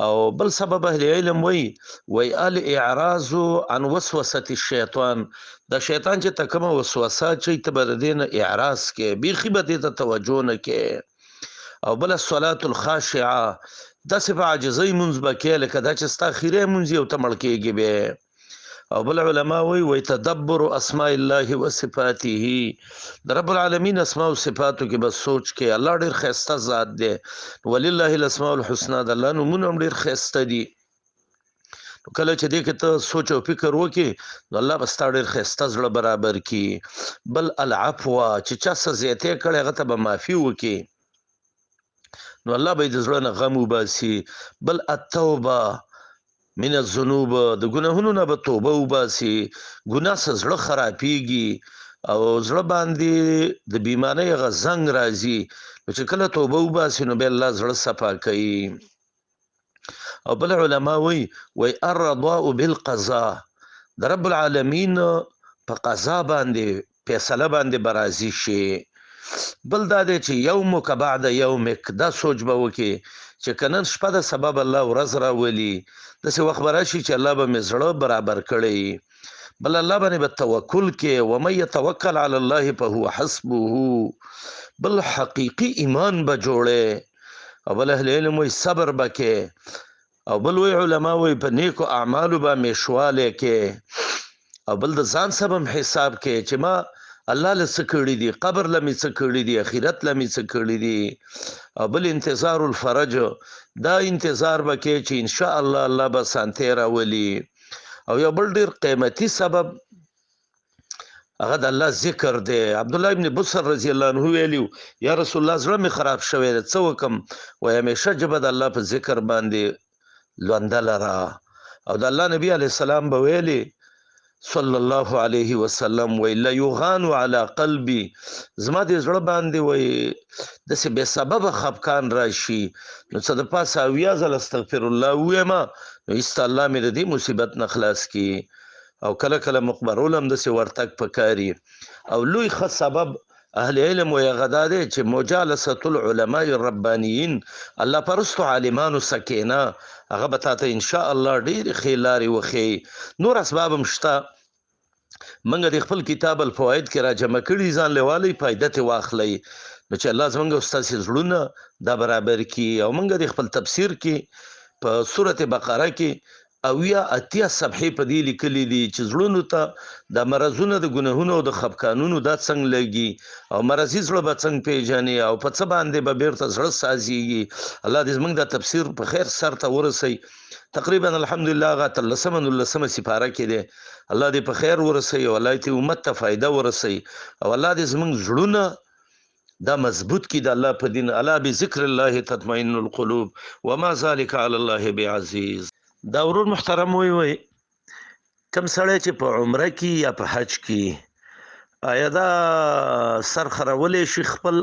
او بل سبب اهل علم وی وی الاعراض عن وسوسه الشیطان، د شیطان چې ته کومه وسوسه چې ته به د دې نه اعراض کې، بیخي به دې ته توجه نه کې. او بل الصلاة الخاشعه، داسې په عاجزۍ مونځ به کې لکه دا چې ستا اخري مونځ یې او ته مړ کېږې به. او بل علما وی وی تدبر اسماء الله وصفاته، د رب العالمین اسماء او صفاتو کې به سوچ کې، الله ډېر ښایسته ذات دی، ولله الاسماء الحسنا، د الله نومونه هم ډېر ښایسته دي. نو کله چې دې کې ته سوچ او فکر وکړې نو الله به ستا ډېر ښایسته زړه برابر کړي. بل العفو، چې چا څه زیاتی کړی هغه ته به معافي وکړي نو الله به یې د زړه نه غم وباسي. بل التوبه من الذنوب، د ګناهونو نه به توبه وباسي. ګناه څه زړه خرابېږي او زړه باندې د بېمانۍ هغه زنګ راځي، نو چې کله توبه وباسي نو بیا الله زړه صفا کوي. او بل علما وایي وایي الرضاء بالقضاء، د رب العالمین په قضا باندې فیصله باندې به راضي شي. بل دا دی چې یومک بعد یومک، دا سوچ به وکړي چې که نن شپه ده سبا به الله ورځ راولي، داسې وخت به راشي چې الله به مې زړه برابر کړی. بل الله باندې به توکل کې، ومن یتوکل علی الله فهو حسبه. بل حقیقي ایمان به جوړې. او بل اهل علم وایي صبر به کې. او بل وایي علما وایي په نیکو اعمالو به میشوالی کې. او بل د ځان سره هم حساب کې چې ما الله له څه کړي دي، قبر له مې څه کړي دي، اخرت له مې څه کړي دي. او بل انتظار الفرج، دا انتظار به کې چې ان شاء الله الله به سانتې راولي. او یو بل ډېر قیمتي سبب هغه د الله ذکر دی. عبدالله ابن بصر رضی الله عنه ویلي یا رسول الله زړه مې خراب شوی دی، څه وکم؟ وایي همیشه ژبه د الله په ذکر باندې لونده لره. او د الله نبی علیه السلام به ویلي صلی الله علیه وسلم وی لیغان علی قلبی، زما د زړه باندې وی داسې بې سببه خفقان راشي، نو څه د پاسه 70 ځله استغفر الله ووایم نو ایسته الله مې د دې مصیبت نه خلاص کړي. او کله کله مقبرو له هم داسې ورتګ پکاري. او لوی ښه سبب اهل علم وایي هغه دا دی چې مجالسة العلماء الربانیین، الله پرستو عالمانو سکینه، هغه به تا ته ان شاء الله ډېرې ښې لارې وښیي. نور اسباب هم شته، موږ د خپل کتاب الفواید کې راجمع کړي، ځان له والئ فایده ترې واخلئ. نو چې الله زموږ او ستاسې زړونه دا برابر کړي. او موږ د خپل تفسیر کې په سورة بقره کې 70 80 صفحې په دې لیکلي دي چې زړونو ته د مرضونه د ګناهونو او د خفقانونو دا څنګه لګي، او مرضي زړه به څنګه پېژني، او په څه باندې به بېرته زړه سازیږي. الله دې زموږ دا تفسیر په خیر سر ته ورسوي. تقریبا الحمدلله هغه 13 19 سپاره کې دی. الله دې په خیر ورسوي او الله دې امت ته فایده ورسوي، او الله دې زموږ زړونه دا مضبوط کی د الله په دین. الا بذکر الله تطمئن القلوب وما ذلك علی الله بعزیز. دا ورور محترم وی وی کم سړی چې په عمره کې یا په حج کې آیا دا سر خرولی شي خپل،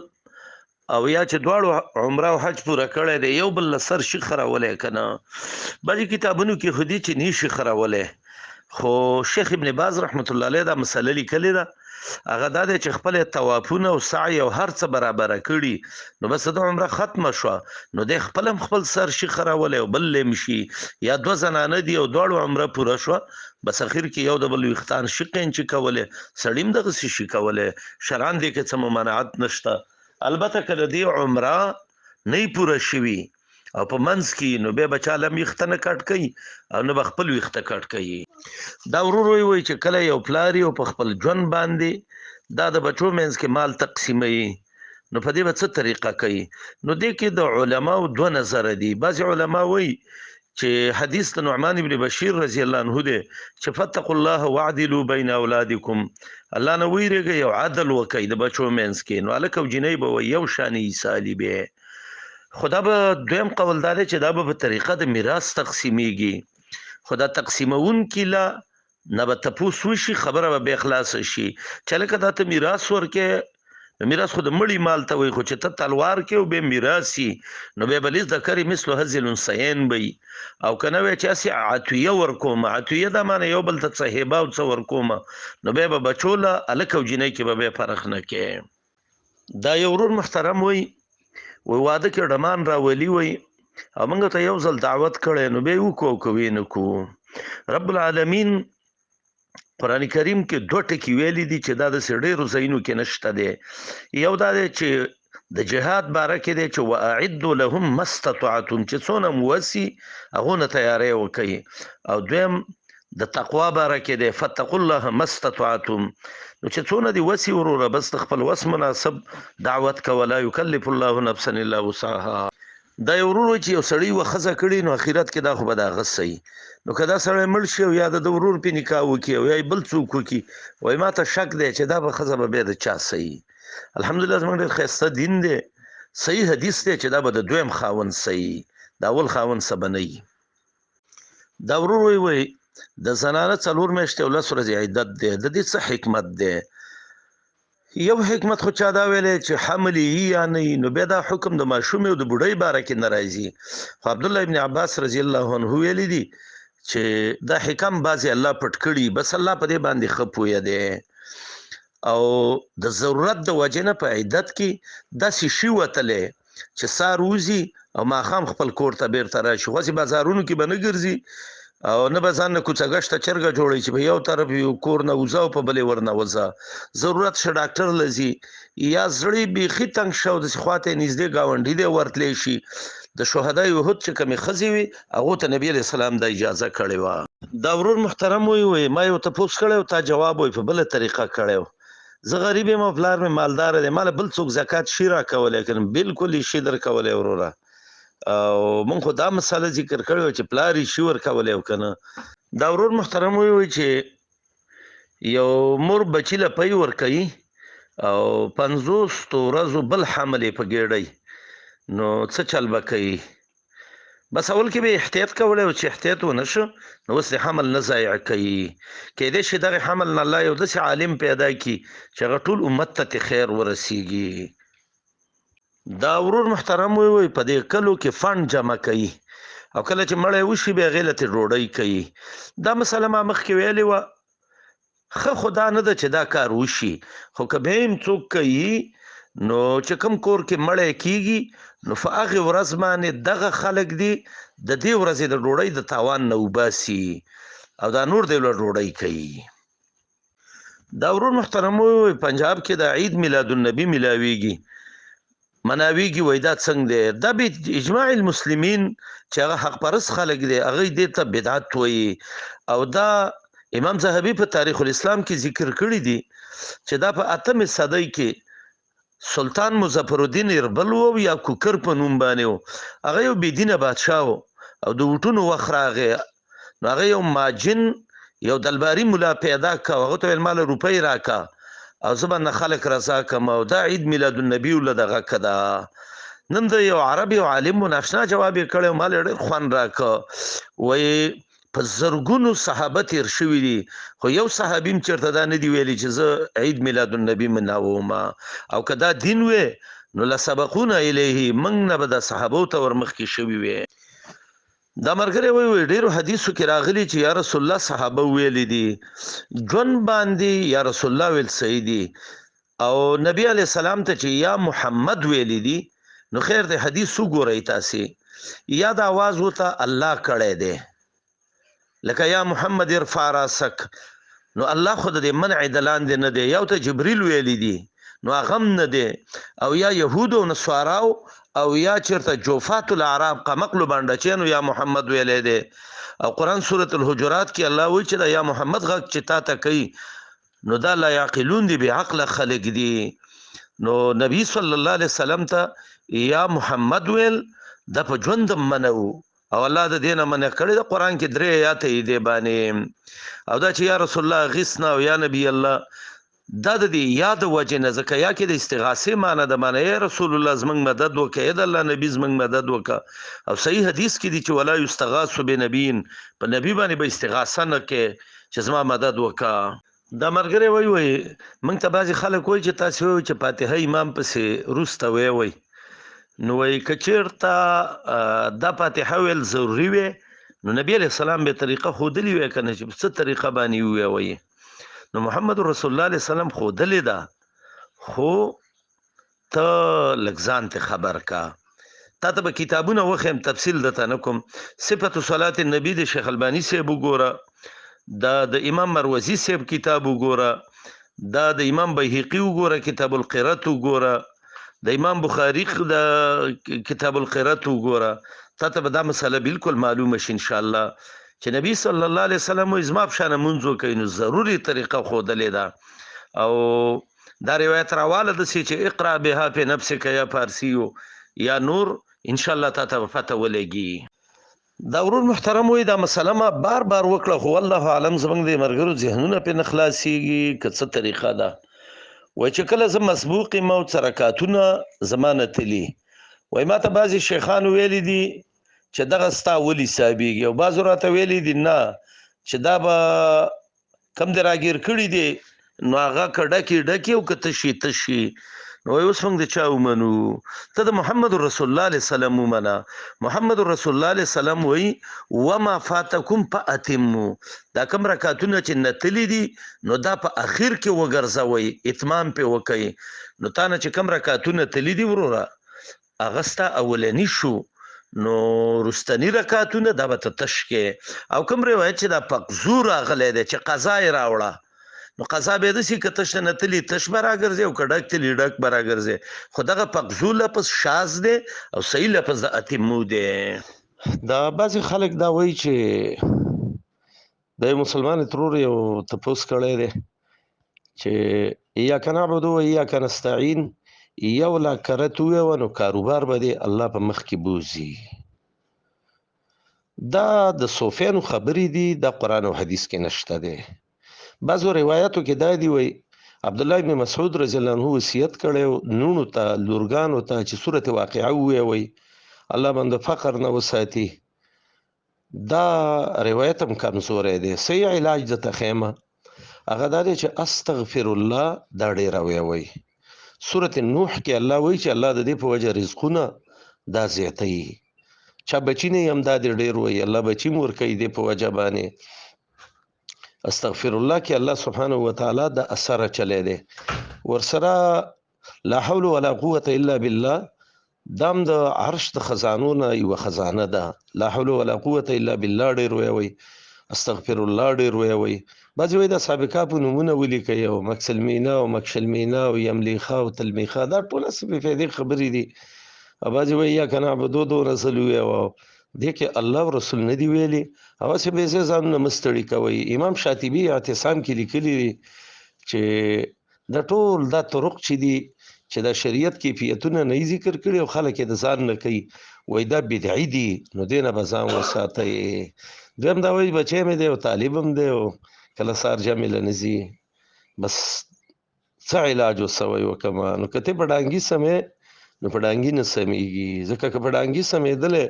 او یا چې دواړو عمره او حج پوره کړی دی یو بل له سر شي خرولی که نه؟ بعضې کتابونو کې خو دي چې نه شي خرولی، خو شیخ ابن باز رحمت الله علیه دا مسله لیکلې ده. هغه دا دی چې خپل طوافونه او سعی او هر څه برابره کړي نو بس د عمره ختمه شوه، نو دی خپل هم خپل سر شي خرولی او بل لیم شي، یا دوه زنانه دي او دواړو عمره پوره شوه، بس اخر کې یو د بل ویښتان شي قینچي کولی، سړي هم دغسې شي کولی، شرعاً دې کې څه ممانعت نشته. البته که د دې عمره نه پوره شوي او په منځ کې نو بیا به چا له ویښته نه کټ کوي او نه به خپل ویښته کټ کوي. دا ورور وایي چې کله یو پلار یې او په خپل ژوند باندې دا د بچو منځ کې مال تقسیموي نو په دې به څه طریقه کوي؟ نو دې کې د علماو دوه نظره دي. بعضې علما وایي چې حدیث د نعمان ابن بشیر رضی الله عنه دی چې فاتقوا الله واعدلوا بین اولادکم، الله نه ویرېږئ او عدل وکئ د بچو منځ کې، نو هلک او جینۍ به وایي یو شان ایسالي به. خو دا به دویم قول دا دی چې دا به په طریقه د میراث تقسیمیږي، خو دا تقسیموونکي له نه به تپوس وشي، خبره به بیا خلاصه شي چې هلکه دا ته میراث ورکې، نو میراث خو د مړي مال ته وایي، خو چې ته تلوار کې او بیا میراث یي نو بیا به لذکر مثل حظ الانثیین به وي. او که نه وایي چې هسې عطیه ورکوم، عطیه دا معنی یو بل ته څه هبه او څه ورکوم، نو بیا به بچو له هلک او جینۍ کې به بیا فرق نه کوي. دا یو ورور محترم وای، وای واده کې ډمان راولي وای او موږ ته یو ځل دعوت کړی نو بیا یې وکړو او که ویې نه کړو. رب العالمین قرآن کریم کې دوه ټکي ویلي دي چې دا داسې ډېرو ځایونو کې نشته دی. یو دا دی چې د جهاد باره کې دی چې واعدوا لهم ما استطعتم، چې څونه مو وسي هغو نه تیاری وکړئ. او دویم د تقوا باره کې دی، فاتقوا الله ما استطعتم، نو چې څونه دې وسي وروره بس د خپل وس مناسب دعوت کوه، لا یکلف الله نفسا الا وسعها. دا یو ورور وایي چې یو سړي یوه ښځه کړې نو اخرت کې دا خو به د هغه څه وي، نو که دا سړی مړ شي او یا د ده ورور پې نکاح وکړي او یا یې بل څوک وکړي، وایي ما ته شک دی چې دا به ښځه به بیا د چا څه وي. الحمدلله زموږ ډېر ښایسته دین دی، صحیح حدیث دی چې دا به د دویم خاوند څه وي، د اول خاوند څه به نه وي. دا ورور وایي وایي د زنانه 4 میاشتې او 10 ورځې عدت دی، د دې څه حکمت دی؟ یو حکمت خو چا دا ویلی چې حمل یې یا نه وي، نو بیا دا حکم د ماشومې او د بوډۍ باره کې نه راځي. خو عبدالله ابن عباس رضی الله عنه ویلی دي چې دا حکم بعضې الله پټ کړي، بس الله په دې باندې ښه پوهه دی. او د ضرورت د وجې نه په عدت کې داسې شي وتلی چې سار وځي او ماښام خپل کور ته بېرته راشي، خو هسې بازارونو کې به نه ګرځي او نه به ځان نه کوڅه ګشته چرګه جوړوي چې په یو طرف یو کور نه وځه او په بلې ورنه وځه. ضرورت شه ډاکټر له ځي، یا زړه یې بیخي تنګ شه او داسې خواته یې نږدې ګاونډي دی ورتلی شي. د شهدای احد چې کومې ښځې وې هغو ته نبي علیه السلام دا اجازه کړې وه. دا ورور محترم وایي وایي ما یو تپوس کړی او تا جواب وایي په بله طریقه کړی و. زه غریب یم او پلار مې مالدار دی، ما له بل څوک زکات شي راکولی که نه؟ بلکل یې شي درکولی وروره. او مونږ خو دا مسله ذکر کړې وه چې پلار یې شي ورکولی او که نه. دا ورور محترم وایي چې یو مور بچي له پی ورکوي او 50 ورځو بل حمل یې په ګېډۍ، نو څه چل به کوي؟ بس اول کې به احتیاط کولی او چې احتیاط ونه شو نو اوس دې حمل نه ضایع کوي. کیدای شي دغه حمل نه الله یو داسې عالم پیدا کړي چې هغه ټول امت ته ترې خیر ورسیږي. دا ورور محترم وایي وایي په دې کلو کې فنډ جمع کوي او کله چې مړی وشي بیا هغې له ترې ډوډۍ کوي. دا مسله ما مخکې ویلې وه، ښه خو دا نه ده چې دا کار وشي، خو که بیا هم څوک کوي نو چې کوم کور کې مړی کیږي نو په هغې ورځ باندې دغه خلک دي د دې ورځې د ډوډۍ د تاوان نه وباسي او دا نور دی له ډوډۍ کوي. دا ورور محترم وایي پنجاب کې د عید میلاد النبي ملاویږي مناویږي، وایي دا څنګه دی؟ دا به اجماع المسلمین چې هغه حق پرست خلک دی هغه دې ته بدعت وایي. او دا امام ذهبي په تاریخ الاسلام کې ذکر کړی دی چې دا په 8مې صدۍ کې سلطان مظفر الدین اربل و یا کوکر په نوم باندې و، هغه یو بېدینه بادشاه و او د وټونو وخت راغی، نو هغه یو ماجن یو دلباري ملا پیدا که او هغه ته ویل ماله روپۍ راکه او زه به نه خلک رضا کم او دا عید میلاد النبي له دغه که ده. نن د یو عرب یو عالم و ناشنا جواب یې کړی و، ما له ډېر خوند راکه. وایي په زرګونو صحابه تیر شوي دي خو یو صحابي هم چېرته دا نه دي ویلي چې زه عید میلاد النبي مناوم، او که دا دین وی نو لسبقونا الیه، موږ نه به د صحابو ته ورمخکې شوي وی. دا مرګری وایي وایي ډېرو حدیثو کې راغلي چې یا رسول الله صحابه ویلي دي ژوند باندې یا رسول الله ویل صحیح دي، او نبی علیه السلام ته چې یا محمد ویلي دي نو خیر دی حدیث وګورئ تاسې، یا دا आवाज ورته الله کړی دی لکه یا محمد ارفع راسک، نو الله خو د دې منع د لاندې نه دی، یو ته جبریل ویلي دي نو هغه هم نه دی، او یا یهود او نصاراو او یا چېرته جوفات الاعراب قمقلو بانډچیانو یا محمد ویلی دی. او قرآن سورة الحجرات کې الله وایي چې دا یا محمد غږ چې تا ته کوي نو دا لا یعقلون دي، بې عقله خلک دي. نو نبی صلی الله علیه وسلم ته یا محمد ویل دا په ژوند هم منع وو او الله د دې نه منع کړې ده. قرآن کې 3 آیات یې دی باندې. او دا چې یا رسول الله غیثنا او یا نبی الله، دا د دې یا د وجې نه، ځکه یا کې د استغاثې معنی ده، معنی یا رسول الله زموږ مدد وکړه، ای د الله نبی زموږ مدد وکړه. او صحیح حدیث کې دي چې ولا یستغاث بنبیین، په نبی باندې به استغاثه نه کوې چې زما مدد وکړه. دا مرګری وایي وایي موږ ته بعضې خلک وایي چې تاسې وایي چې فاتحه امام پسې وروسته ویې وایي، نو وایي که چېرته دا فاتحه ویل ضروري وی نو نبی علیه السلام به طریقه ښودلې وی که نه چې په څه طریقه باندې ویې وایي. نو محمد رسول الله علیه السلام ښودلې ده، خو ته لږ ځان ته خبر کا. تا ته به کتابونه وښیم، تفصیل درته نه کوم. صفت صلات النبی د شیخ البانی صاحب وګوره، دا د امام مروزی صاحب کتاب وګوره، دا د امام بیهقي وګوره، کتاب القرات وګوره، د امام بخاری د کتاب القرات وګوره. تا ته به دا مسله بالکل معلومه شي ان شاء الله چې نبی صلی الله علیه وسلم وایي زما په شان مونځ وکړئ، نو ضروري طریقه ښودلې ده. او دا روایت راواله داسې چې اقرا بها فی نفسک یا فارسیو یا نور، ان شاء الله تا ته به پته ولګي. دا ورور محترم وایي دا مسله ما بار بار وکړه، خو والله عالم زموږ د مرګرو ذهنونه پرې نه خلاصېږي که څه طریقه ده. وایي چې کله زه مسبوق یم او څه رکعتونه زما نه تلي، وایي ما ته بعضې شیخانو ویلي دي چې دغه ستا ولي حسابېږي، او بعضو راته ویلي دي نه چې دا به کم دې راګیر کړي دي نو هغه که ډکې ډکې او که تشي تشي. نو وایي اوس موږ د چا ومنو؟ ته د محمد رسول الله علیه السلام ومنه. محمد رسول الله علیه السلام وایي وما فاتکم فاتمو، دا کوم رکعتونه چې نتلي دي نو دا په اخر کې وګرځوئ، اتمام پې وکئ. نو تا نه چې کوم رکعتونه تلي دي وروره هغه ستا اولني شو، نو وروستني رکعتونه دا به ته تش کې. او کوم روایت چې دا پقزو راغلی دی چې قضا یې راوړه، نو قضا به داسې که تش نه تلي تش به راګرځي او که ډک تلي ډک به راګرځي، خو دغه پقزو لفظ شاذ دی او صحیح لفظ د اتمو دی. دا بعضې خلک دا وایي چې د یو مسلمان ترور یو تپوس کړی دی چې ایاک نعبدو و ایاک نستعین یو لا کرت وویه نو کاروبار به دې الله په مخ کې بوځي. دا د صوفیانو خبرې دي، دا قرآن او حدیث کې نشته دی. بعضو روایاتو کې دا دی وایي عبدالله ابن مسعود رضی الله عنه وصیت کړی و نوڼو ته، لورګانو ته چې سورت واقعه وویوئ، الله باندې فقر نه وساتي. دا روایت هم کمزوری دی. صحیح علاج درته ښیم، هغه دا دی چې استغفر الله دا ډېره ویوئ. سورت نوح کې الله وایي چې الله د دې په وجه رزقونه دا زیاتوي. چا بچی نه هم دا دې ډېر وایي، الله بچي هم ورکوي دې په وجه باندې. استغفر الله کې الله سبحانه وتعالی د اثر چلی دی. ورسره لا حول ولا قوة الا بالله دام د عرش د خزانو نه یوه خزانه ده. لا حول ولا قوة الا بالله ډېر ویوئ، استغفر الله ډېر ویوئ. بعضې وایي د اصحاب کهف نومونه ولیکئ، او مکسلمینا او مکشلمینا او یملیخا او تلمیخا، دا ټول هسې بې فایدې خبرې دي. او بعضې وایي یا که نعبدو دونه ځل وویو، دې کې الله او رسول نه دي ویلي، او هسې بې ځایه ځانونه مه ستړي کوئ. امام شاطبي اعتصام کې لیکلي دي چې دا ټول دا طرق چې دي چې دا شریعت کیفیتونه نه یې ذکر کړي او خلک یې د ځان نه کوي، وایي دا بدعي دي، نو دې نه به ځان وساتئ. دویم دا وایي بچی مې دی او طالب هم دی او کله سهار جمع له نه ځي، بس څه علاج وسوی وکړم؟ نو که ته په ډانګي سمې نو په ډانګي نه سمېږي، ځکه که په ډانګي سمېدلی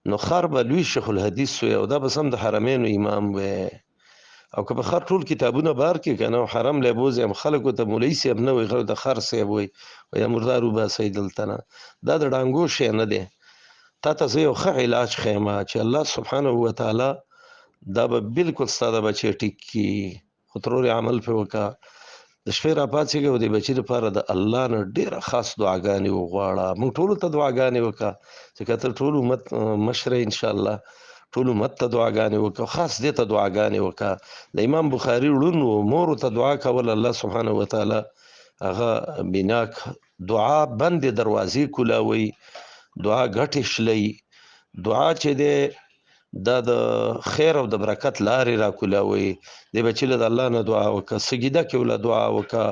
نو خر به لوی شیخ الحدیث وی او دا به سم د حرمینو امام وی. او که په خر ټول کتابونه بار کې که نه حرم له بوځي هم خلکو ته مولوي صاحب نه وایي، خلکو ته خر صاحب وایي، وایي مردار وباسئ دلته نه. دا د ډانګو شی نه دی. تا ته زه یو ښه علاج ښیم چې الله سبحانه وتعالی دا به بالکل ستا د بچی ټیک کړي، خو ترور یې عمل پرې وکړه. د شپې راپاڅېږه او د بچي لپاره د الله نه ډېره خاص دعاګانې وغواړه. موږ ټولو ته دعاګانې وکړه، ځکه ته ټول امت مشر یې انشاءالله، ټول امت ته دعاګانې وکړه، خاص دې ته دعاګانې وکړه. د امام بخاري ړوند و، مور ته دعا کوله، الله سبحانه وتعالی هغه بنا دعا بندې دروازې کولاوي، دعا ګټې شلوي، دعا چې دی دا د خیر او د برکت لارې را کولاوي. دې بچي له د الله نه دعا وکړه، سجده کې وله دعا وکړه،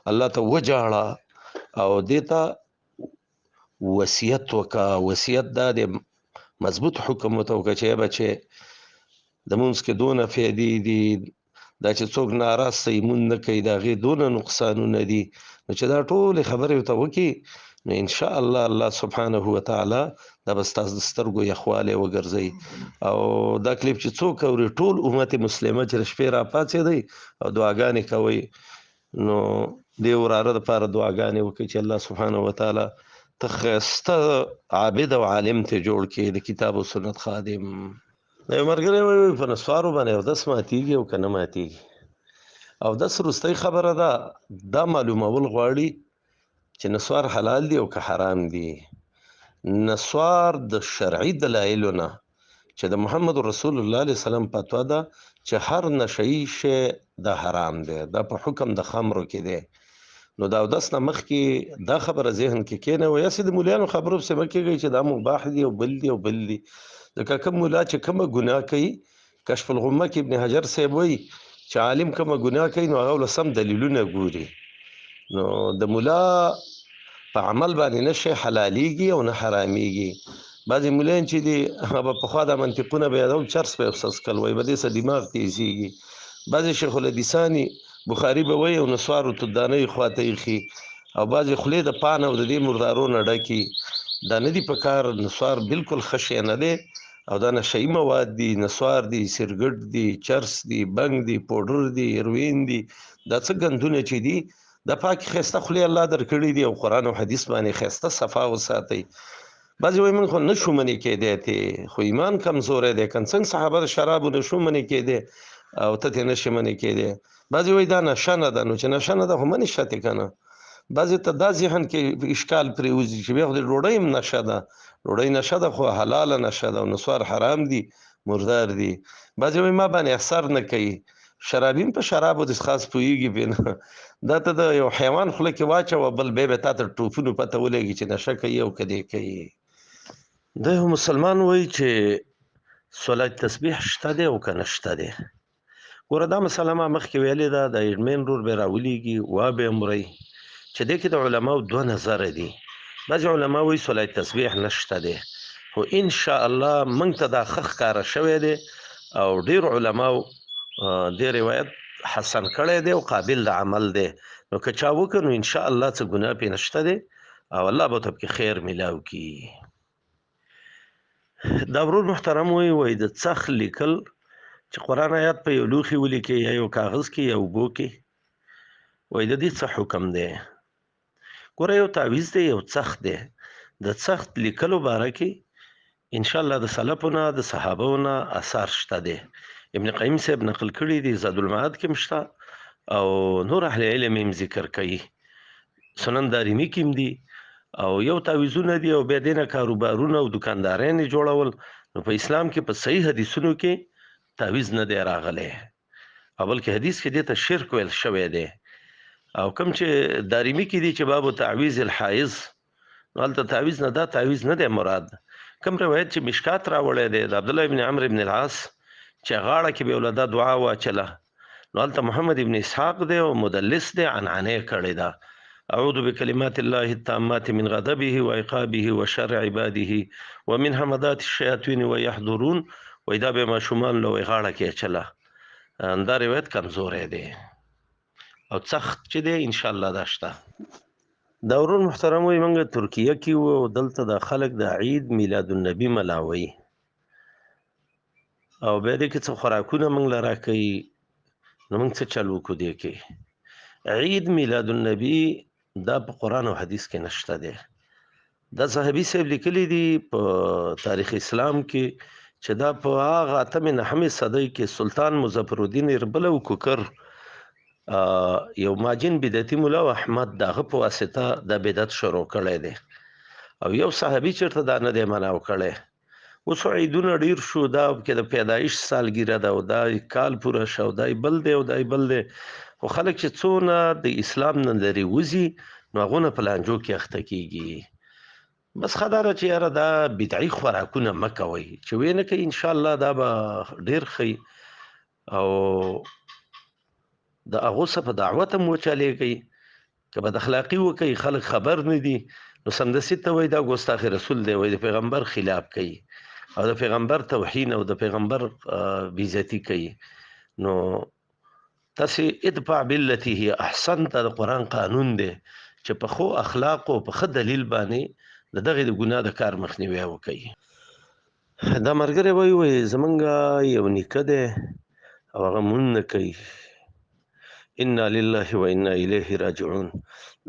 الله ته وژاړه او دې ته وصیت وکړه. وصیت دا دی مضبوط حکم ورته وکړه چې ای بچې د مونځ کې دونه فایدې دي، دا چې څوک ناراسته یې مونځ نه کوي د هغې دونه نقصانونه دي، نو چې دا ټولې خبرې ورته وکړي نو انشاءالله الله سبحانه وتعالی دا به ستاسو د سترګو یخوالی وګرځوي. او دا کلیپ چې څوک اوري ټول امت مسلمه چې د شپې راپاڅېدئ او دعاګانې کوئ، نو دې وراره دپاره دعاګانې وکړئ چې الله سبحانه وتعالی ته ښایسته عابد او عالم ته جوړ کړي، د کتاب او سنت خادم. د یو ملګری وایي په نسوارو باندې اودس ماتېږي او که نه ماتېږي؟ اودس وروستۍ خبره ده، دا معلومول غواړي چې نسوار حلال دي او که حرام دي؟ نسوار د شرعي دلایلو نه چې د محمد رسول الله علیه السلام فتوا ده چې هر نشئی شی دا حرام دی، دا په حکم د خمرو کې دی. نو دا اودس نه مخکې دا خبره ذهن کې کېنه وي، هسې د مولیانو خبرو پسې مه کېږئ چې دا مباح دي او بل دي او بل دي. ځکه کوم مولا چې کومه ګناه کوي، کشف الغمه کې ابن حجر صاحب وایي چې عالم کومه ګناه کوي نو هغه له سم دلیلونه ګوري. نو د مولا په عمل باندې نه شی حلالېږي او نه حرامېږي. بعضې مولیان چې دي هغه به پخوا دا منطقونه به یادول، چرس به یې څښل، وایي به دې څه دماغ تېزېږي. بعضې شیخ الحدیثان بخاري به وایي او نسوارو تدانۍ خواته ایښي، او بعضې خولې د پان او د دې مردارو نه ډکي. دا نه دي په کار. نسوار بالکل ښه شی نه دی او دا نشهيي مواد دي، نسوار دي، سرګټ دي، چرس دي، بنګ دي، پوډر دي، هیروین دي، دا څه ګندونه چې دي، دا پاکې ښایسته خولې الله درکړي دي او قرآن او حدیث باندې ښایسته صفا وساتئ. بعضې وایي موږ خو نه شو منې کېدی تې، خو ایمان کمزوری دی، که څنګه صحابه د شرابو نه شو منې کېدی او ته ترې نه شې منې کېدی. بعضې وایي دا نشه نه ده، نو چې نشه نه ده خو منې شه ترې که نه. بعضې ته دا ذهن کې اشکال پرېوځي چې بیا خو د ډوډۍ هم نشه ده، ډوډۍ نشه ده خو حلاله نشه ده او نسوار حرام دي، مردار دي. بعضې وایي ما باندې اثر نه کوي، شرابي هم په شرابو داسې خاص پوهېږي پرې نه، دا ته د یو حیوان خوله کې واچوه بل بیا به تا ته ټوپونو پته ولګي چې نشه کوي او که دې کوي. دی یو مسلمان وایي چې صلات تسبیح شته دی او که نه شته دی. ګوره دا مسله ما مخکې ویلې ده، د ایډمین رور به راولیږي وا به یې مرئ چې دې کې د علماو دوه نظره دي. بعضې علما وایي صلات تسبیح نشته دی، خو ان شاء الله موږ ته دا ښه ښکاره شوی دی او ډېر علماو دې روایت حسن کړی دی او قابل د عمل دی. نو که چا وکړ نو ان شاء الله څه ګناه پرې نشته دی او الله به ورته پکې خیر میلاو کړي. دا ورور محترم وایي، وایي د څخ لیکل چې قرآن آیات په یو لوښي ولیکې یا یو کاغذ کې یا اوبو کې، وایي د دې څه حکم دی؟ ګوره یو تعویذ دی یو څخ دی. د څخت لیکلو باره کې انشاءالله د سلفو نه د صحابو نه اثار شته دی. ابن قیم صاحب نقل کړي دي، زاد المعاد کې هم شته او نور اهل علم هم ذکر کوي، سنن دارمي کې هم دي. او یو تعویذونه دي او بیا دې نه کاروبارونه او دکاندارۍ نه جوړول. نو په اسلام کې په صحیح حدیثونو کې تعویذ نه دی راغلی او بلکې حدیث کې دې ته شرک ویل شوی دی. او کوم چې دارمي کې دي چې باب تعویذ الحائض، نو هلته تعویذ نه دا تعویذ نه دی مراد. کوم روایت چې مشکات راوړی دی د عبدالله ابن عمرو ابن العاص چې غاړه کې به یې له دا دعا واچله، نو هلته محمد ابن اسحاق دی او مدلس دی، عنعنه یې کړې ده، اعوذ بکلمات الله التامات من غضبه وعقابه وشر عباده ومن همدات الشیاطین ویحضرون. وایي دا به ماشومان له وایي غاړه کې اچله. دا روایت کمزوری دی او سخت چې دی انشاءالله دا شته. دا ورور محترم وایي موږ ترکیه کې وو او دلته دا خلک د عید میلاد النبي ملاوي او بیا دې کې څه خوراکونه موږ له راکوي، نو موږ څه چل وکړو دې کې؟ عید میلاد النبي دا په قرآن او حدیث کې نشته دی. دا صحابي صاحب لیکلي دي په تاریخ اسلام کې چې دا په هغه اتمې نهمې صدۍ کې سلطان مظفرالدین اربل او کوکر یو ماجن بدعتي مولا او احمد د هغه په واسطه دا بدعت شروع کړی دی او یو صحابي چېرته دا نه دی مناو کړی. اوس عیدونه ډېر شو، دا کې د پیدایش سالګیره ده او دا کال پوره شو او دا بل دی او دا بل دی، خو خلک چې څونه د اسلام نه لرې وځي نو هغونه په لانجو کې اخته کېږي. بس ښه دا ده چې یاره دا بدعي خوراکونه مه کوئ، چې ویې نه کوي انشاءالله دا به ډېر ښه او د هغو څه په دعوت هم وچلېږئ. که بد اخلاقي وکوي خلک خبر نه دي نو سمدستي ته وایي دا ګستاخ رسول دی، وایي د پیغمبر خلاف کوي او د پیغمبر توهین او د پیغمبر بېعزتي کوي. نو تاسې ادفع بالتي هي احسن، دا د قرآن قانون دی چې په ښو اخلاقو په ښه دلیل باندې د دغې د ګناه د کار مخنیوی وکوي. دا ملګری وایي وایي زمونږ یو نیکه دی او هغه مونږ نه کوي، انا لله و انا الیه راجعون.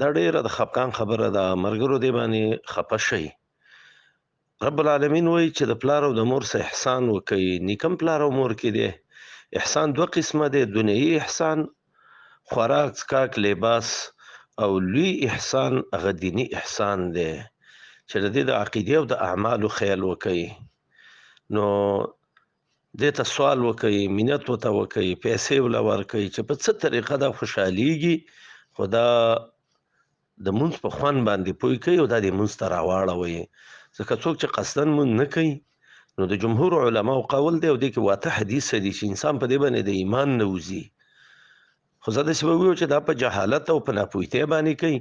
دا ډېره د خفقان خبره ده، ملګرو دې باندې خفه شئ. رب العالمین وایي چې د پلار او د مور سره احسان وکړئ. نیکم پلار او مور کې دی احسان دوه قسمه دی، دنیوي احسان خوراک څښاک لباس او لوی احسان هغه دیني احسان دی چې د دې د عقیدې او د اعمالو خیال وکړي. نو دې ته سوال وکړي، مینت ورته وکړي، پیسې وله ورکړي چې په څه طریقه دا خوشحالیږي، خو دا د مونځ په خوند باندې پوه کوي او دا د مونځ ته راواړوي. ځکه څوک چې قصداً مونځ نه کوي نو د جمهور علماو قول دی او دې کې واته حدیث دی چې انسان په دې باندې د ایمان نه وځي. خو زه داسې به ووایم چې دا په جهالت او په ناپوهتیا باندې کوي،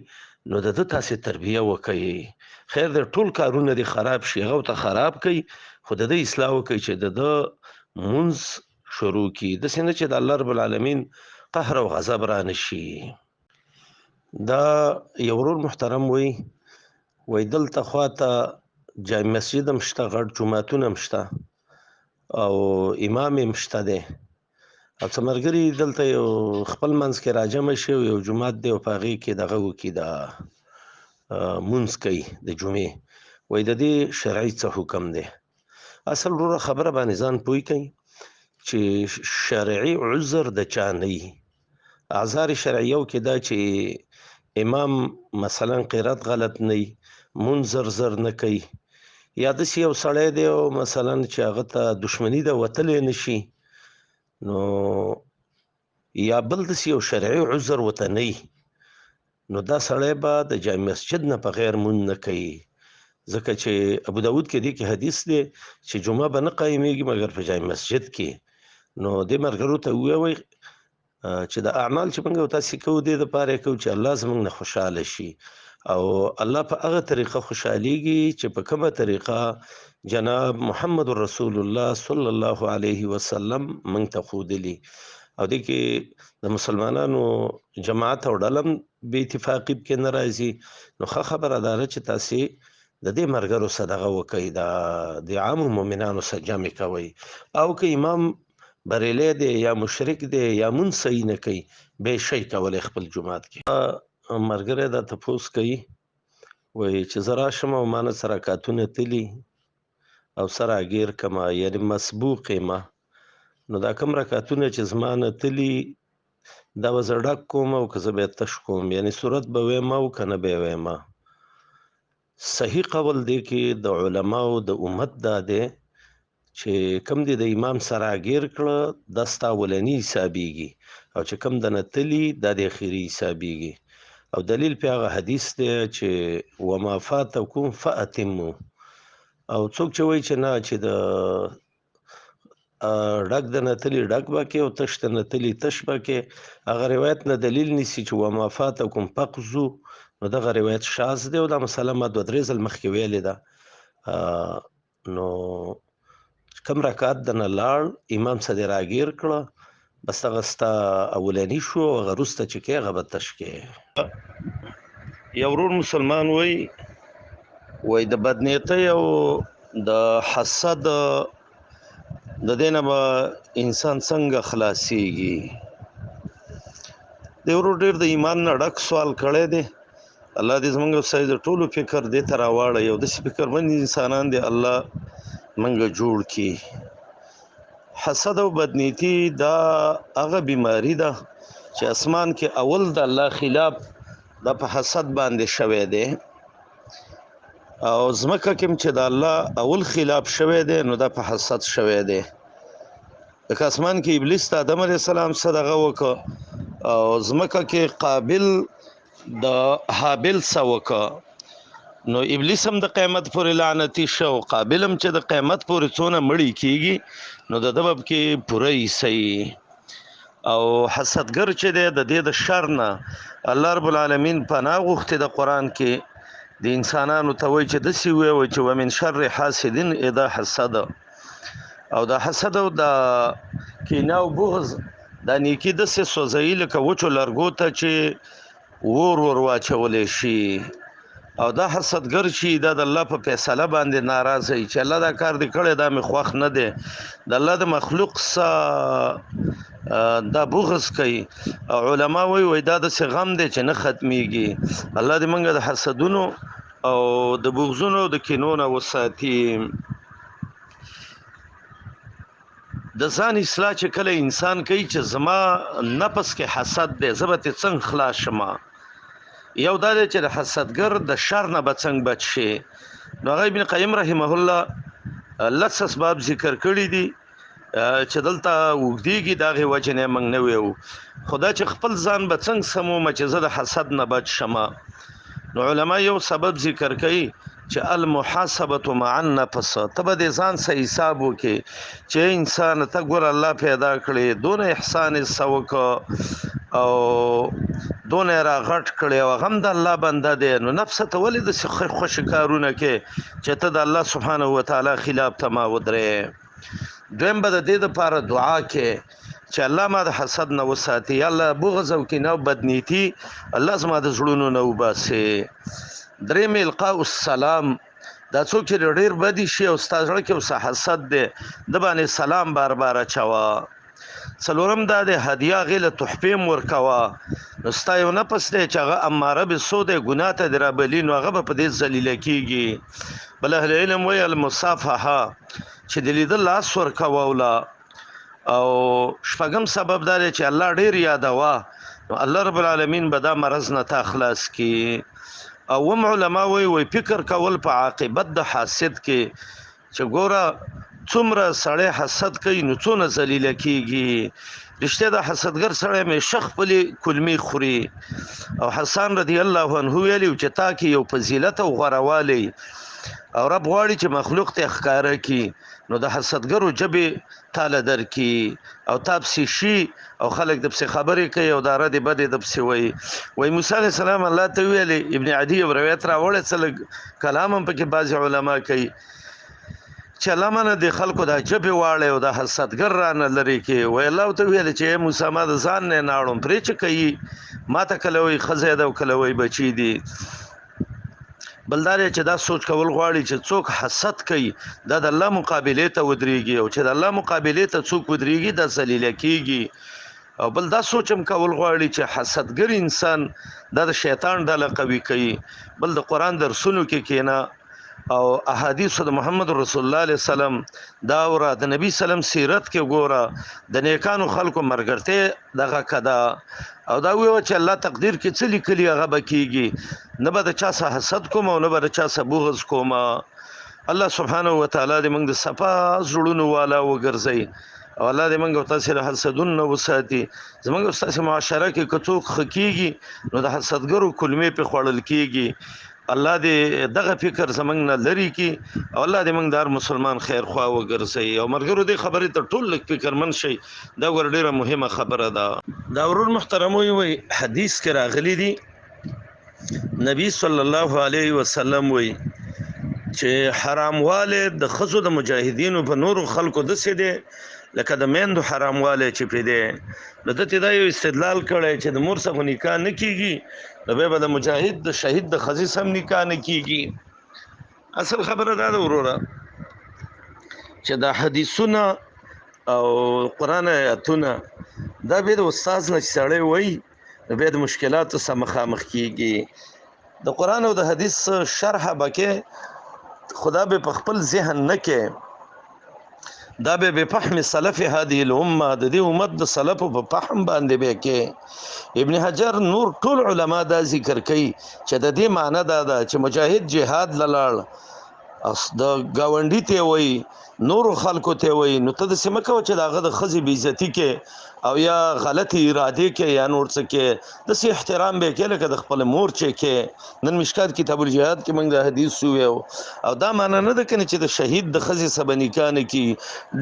نو د ده تاسې تربیه وکړئ. خیر دی ټول کارونه دې خراب شي، هغه ورته خراب کوي، خو د ده اصلاح وکړئ چې د ده مونځ شروع کړي، داسې نه چې د الله رب العالمین قهر او غضب را نه شي. دا یو ورور محترم وایي، وایي دلته خواته جامع مسجد هم شته، غټ جوماتونه هم شته او امام هم شته دی، او څه ملګري دلته یو خپل منځ کې راجمع شي او یو جومات دی او په هغې کې دغه وکړي، دا مونځ کوي د جمعې. وایي د دې شرعي څه حکم دی؟ اصل وروره خبره باندې ځان پوه کوي چې شرعي عذر د چا نه وي. اعذار شرعیو کې دا چې امام مثلا قرات غلط نه وي، مونځ زر زر نه کوي، یا داسې یو سړی دی او مثلا چې هغه ته دښمني ده وتلی نه شي، نو یا بل داسې یو شرعي عذر ورته نه وي، نو دا سړی به د جامع مسجد نه په غیر مونځ نه کوي. ځکه چې ابو داود کې دې کې حدیث دی چې جمعه به نه قایمیږي مګر په جامع مسجد کې. نو دې ملګرو ته ووایئ چې د اعمال چې موږ تاسې کوو دې دپاره یې کوو چې الله زموږ نه خوشحاله شي، او الله په هغه طریقه خوشحالیږي چې په کومه طریقه جناب محمد رسول الله صلی الله علیه وسلم موږ ته ښودلي. او دې کې د مسلمانانو جماعت او ډله هم بې اتفاقي پکې نه راځي. نو ښه خبره دا ده چې تاسې د دې ملګرو سره دغه وکئ، د عامو مؤمنانو سره جمع کوئ. او که امام بریلی دی یا مشرک دی یا مونځ صحیح نه کوي، بیا یې شی کولی خپل جومات کې. ملګری دا تپوس کوي، وایي چې زه راشم او ما نه څه رکعتونه تلي او څه راګیر کړم، یعنې مسبوق یم، نو دا کوم رکعتونه چې زما نه تلي دا به زه ډک کوم او که زه به یې تش کوم، یعنې صورت به وایم او که نه به یې وایم. صحیح قول دی کې د علماو د امت دا دی چې کوم دی د امام سره راګیر کړه دا ستا اولني حسابیږي، او چې کوم د نه تلي دا د اخري حسابیږي. او دلیل په هغه حدیث دی چې وما فاتکم فاتمو. او څوک چې وایي چې نه، چې د ډک د نه تلي ډک به کې او تش د نه تلي تش به کې، هغه روایت نه دلیل نیسي چې وما فاتکم فقضو، نو دغه روایت شاذ دی. او دا مسله ما دوه درې ځل مخکې ویلې ده. نو کم رکعت د نه لاړ امام څه دې راګیر کړه، بس هغه ستا اولني شو او هغه وروسته چې کې هغه به تش کې. یو ورور مسلمان وایي، وایي د بدنیتۍ او د حسد د دې نه به انسان څنګه خلاصیږي؟ دې ورور ډېر د ایمان نه ډک سوال کړی دی. الله دې زموږ سره د ټولو فکر دې ته راواړوي او داسې فکرمند انسانان دې الله موږ جوړ کړي. حسد او بدنیتی دا هغه بیماری ده چې اسمان کې اول د الله خلاف دا په حسد باندې شوی دی، او ځمکه کې چې د الله اول خلاف شوی دی نو دا په حسد شوی دی. لکه اسمان کې ابلیس ته آدم علیه السلام صدقه وکړه، او ځمکه کې قابل د هابل څه وکړه، نو ابلیس هم د قیامت پورې لعنتي شو، قابل هم چې د قیامت پورې څونه مړی کیږي نو د ده به پکې پوره حصه. او حسدګر چې دی د دې د شر نه الله رب العالمین پناه غوښتې د قرآن کې د انسانانو ته وایي چې داسې ووایي چې ومن شر حاسد اذا حسد. او د حسد او د کینه او بغض دا نیکي داسې سوځوي لکه وچو لرګو ته چې ور ور واچولی شي. او دا حسدګر چې دا د الله په فیصله باندې ناراضه وي چې الله دا کار دې کړی دا مې خوښ نه دی، د الله د مخلوق څخه دا بغض کوي. او علما وایي وایي دا داسې غم دی چې نه ختمیږي. الله دې موږ د حسدونو او د بغضونو د کینو نه وساتي. د ځان اصلاح چې کله انسان کوي چې زما نفس کې حسد دی، زه به ترې څنګه خلاص شم؟ یو دا دی چې د حسدګر د شر نه به څنګه بچ شي. نو هغه ابن قیم رحمه الله لس اسباب ذکر کړي دي چې دلته وګدیږي، دا غي وجه نه موږ نه ویو، خدا چې خپل ځان به څنګه سموم چې زه د حسد نه بچ شم. نو علما یو سبب ذکر کوي چې المحاسبه مع النفس، ته به د ځان سره حساب وکې چې انسان ته ګور الله پیدا کړي، دون احسان سوک او دون را غټ کړي او غم د الله بنده دی، نو نفس ته ولې د خوش کارونه کې چې ته د الله سبحانه و تعالی خلاف ته ما ودرې. دویم به د دې لپاره دعا کې چې الله ما د حسد نه وساتي، یا الله بغض او کینه او بدنیتی الله زما د زړونو نه وباسي. دریم القاء السلام، دا څوک چې ډېر بدی شي او ستا زړه کې اوس حسد دی د باندې سلام بار بار اچوه. څلورم دا د هدیه غیله تحفې هم ورکوه، نو ستا یو نفس دی چې هغه اماره بالسوء دی، ګناه ته دې رابلي، نو هغه به په دې ذلیله کېږي. بل اهل علم وایي المصافحه، چې د لیدل لاس ورکوه وله. او شپږم سبب دا دی چې الله ډېر یادوه، نو الله رب العالمین به دا مرض نه تا خلاص کړي. او وم علما وایي وایي فکر کول په عاقبت د حاسد کې، چې ګوره څومره سړی حسد کوي نو څونه ذلیله کیږي. رښتیا د حسدګر سړی همیشه خپلې کلمې خوري. او حسان رضی الله عنه ویلي چې تا کې یو فضیلت او غوره او رب غواړي چې مخلوق ته ښکاره کړي، نو د حسدګرو ژبې تاله درکړي او تا پسې شي او خلک د پسې خبرې کوي او دا ردې بدې د پسې وایي. وایي موسی علیه السلام الله ته ویلي، ابن عدي یو روایت راوړی، څه لږ کلام هم پکې بعضې علما کوي، چې الله منه د خلکو دا ژبې واړی او دا حسدګر رانه لرې کړي. وایي الله ورته ویلي چې ای موسی ما د ځان نه ناړم، پرې چې کوي ما ته کله وایي ښځی ده او کله وایي بچي دي. بل دا دی چې دا سوچ کول غواړي چې څوک حسد کوي دا د الله مقابلې ته ودرېږي، او چې د الله مقابلې ته څوک ودرېږي دا ذلیله کېږي. او بل دا سوچ هم کول غواړي چې حسدګر انسان دا د شیطان ډله قوي کوي. بل د قرآن درسونو کې کېنه او احادیث د محمد رسول الله علیه السلام دا اوره، د نبی سلام سیرت کې ګوره، د نیکانو خلکو مرګرته دغه کدا، او دا ویو چې الله تقدیر کې څه لیکلي هغه به کیږي، نه به د چا سره حسد کوم او نه به د چا سره بغض کوم. الله سبحانه وتعالی دې موږ د صفا زړونو والا وګرځي او الله دې موږ تاسو له حسدونو نه وساتي. زموږ ستاسو معاشره کې که څوک ښه کیږي نو د حسدګرو کلمې پې خوړل کیږي. الله دې دغه فکر زمنګ نه لري کی او الله دې موږ دار مسلمان خیر خوا وګرځي. او مرګرو دې خبرې ته ټول لږ فکرمن شي، دا ور ډیره مهمه خبره ده. دا ورور محترم وی حدیث کې راغلی دی، نبی صلی الله علیه وسلم وی چې حرامواله د خزو د مجاهدینو په نورو خلکو دسې دی لکه د میندو حرامواله چې پې دی. نو دته دا یو استدلال کړی چې د مور څخه نکاح نه کیږي، نو بیا به د مجاهد د شهید د ښځې سم نکاح نه کیږي. اصل خبره دا ده وروره چې دا حدیثونه او قرآن آیاتونه دا بیا د استاد نه چې سړی وایي نو بیا د مشکلاتو سره مخامخ کیږي. د قرآن او د حدیث شرح به کې خدا به په خپل ذهن نه کې، دا به بفهم سلف هذه الامه، د دې امت د سلف په فهم باندې به کې. ابن حجر نور ټول علما دا ذکر کوي چې د دې معنی دا ده چې مجاهد جهاد لاړ، د گاونډي ته وایي، نورو خلکو ته وایي، نو ته داسې مه کوه چې د هغه د ښځې بېعزتي کې او یا غلطې ارادې کې یا نور څه کې، داسې احترام به کې لکه د خپل مور چې کې. نن مشکات کتاب الجهاد کې موږ د حدیث وویو. او دا معنی نه ده کنه چې د شهید د ښځې سره به نکاح نه کېږي.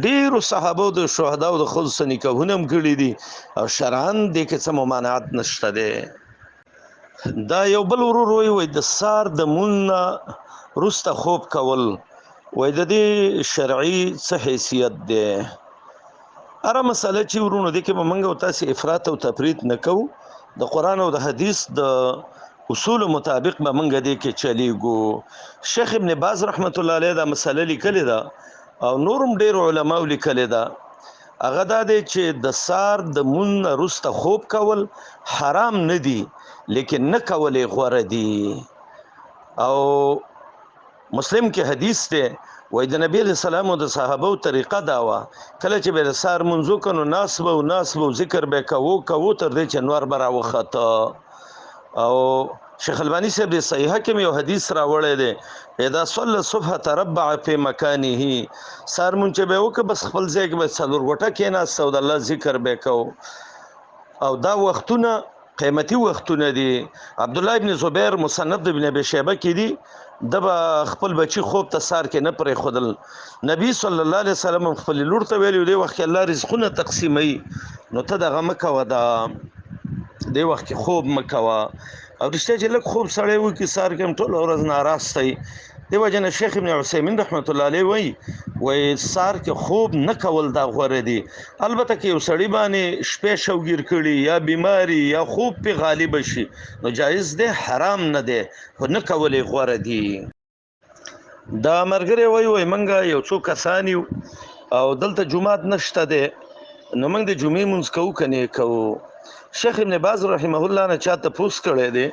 ډېرو صحابو د شهداو د ښځو سره نکاحونه هم کړي دي او شرعاً دې کې څه ممانعت نشته دی. دا یو بل ورور وایي وایي د سار د مونځ نه وروسته خوب کول، وایي د دې شرعي څه حیثیت دی؟ هره مسله چې ورونو دې کې به موږ او تاسې افراط او تفریط نه کوو، د قرآن او د حدیث د اصول مطابق به موږ دې کې چلیږو. شیخ ابن باز رحمت الله علیه دا مسله لیکلې ده او نورم ډېر علماو لیکلې ده. هغه دا دی چې د سار د مونځ نه وروسته خوب کول حرام نه دي، لیکن نه کول یې غوره دي. او مسلم کې حدیث دی وایي د نبی علیه السلام او د صحابو طریقه دا وه، کله چې به د سهار لمونځ وکړ نو ناست به و، ناست به و، ذکر به کوو کوو تر دې چې نور به راوخته. او شیخ البانی صاحب د صحیحه کې یو حدیث راوړی دی، اذا صلى الصبح تربع في مکانه، سار مونږ چې به وک بس خپل ځای کې به څلور غټه کېناست او د الله ذکر به کو. او دا وختونه قیمتي وختونه دي. عبد الله ابن زبیر مصنف ابن ابي شیبه کې دي، د به خپل بچی خوب ته سار کې نه پرې خودل. نبی صلی الله علیه وسلم خپل لور ته ویلي دی وخت کې الله رزقونه تقسیموي، نو ته دغه مه کوه، دا دی وخت کې خوب مه کوه. او رښتیا چې لږ خوب سړی وکړي سهار کې هم ټوله ورځ ناراسته وي. دې وجه نه شیخ ابن عثیمین رحمت الله علیه وایي، وایي سهار کې خوب نه کول دا غوره دي. البته که یو سړي باندې شپې شوګیر کړي یا بیماري یا خوب پې غالبه شي نو جایز دی، حرام نه دی، خو نه کول یې غوره دي. دا مرګری وایي، وایي موږ یو څو کسان یو او دلته جومات نشته دی، نو موږ د جمعې مونځ کوو که نه کوو؟ شیخ ابن باز رحمه الله نه چا تپوس کړی دی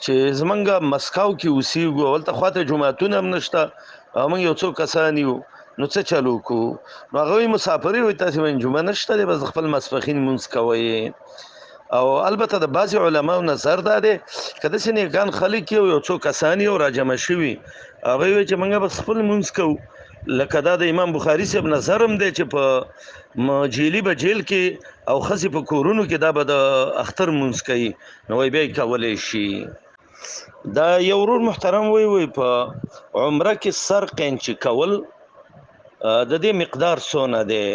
چې زمونږ مسکو کې اوسېږو او هلته خواته جوماتونه هم نشته او موږ یو څو کسان یو، نو څه چل وکړو؟ نو هغه وایي مسافر یې، وایي تاسې وایي جمعه نشته دی، بس خپل ماسپښین مونځ کوئ. او البته د بعضې علماو نظر دا دی که داسې نیکان خلک یو یو څو کسان یو راجمع شوي، هغه وایي چې موږ بس خپل مونځ کوو. لکه دا د امام بخاري صاحب نظر هم دی چې په جیلی به جیل کې او ښځې په کورونو کې دا به د اختر مونځ کوي، نو وایي بیا یې کولی شي. دا یو ورور محترم وایي، وایي په عمره کې سر قینچي کول د دې مقدار څونه دی؟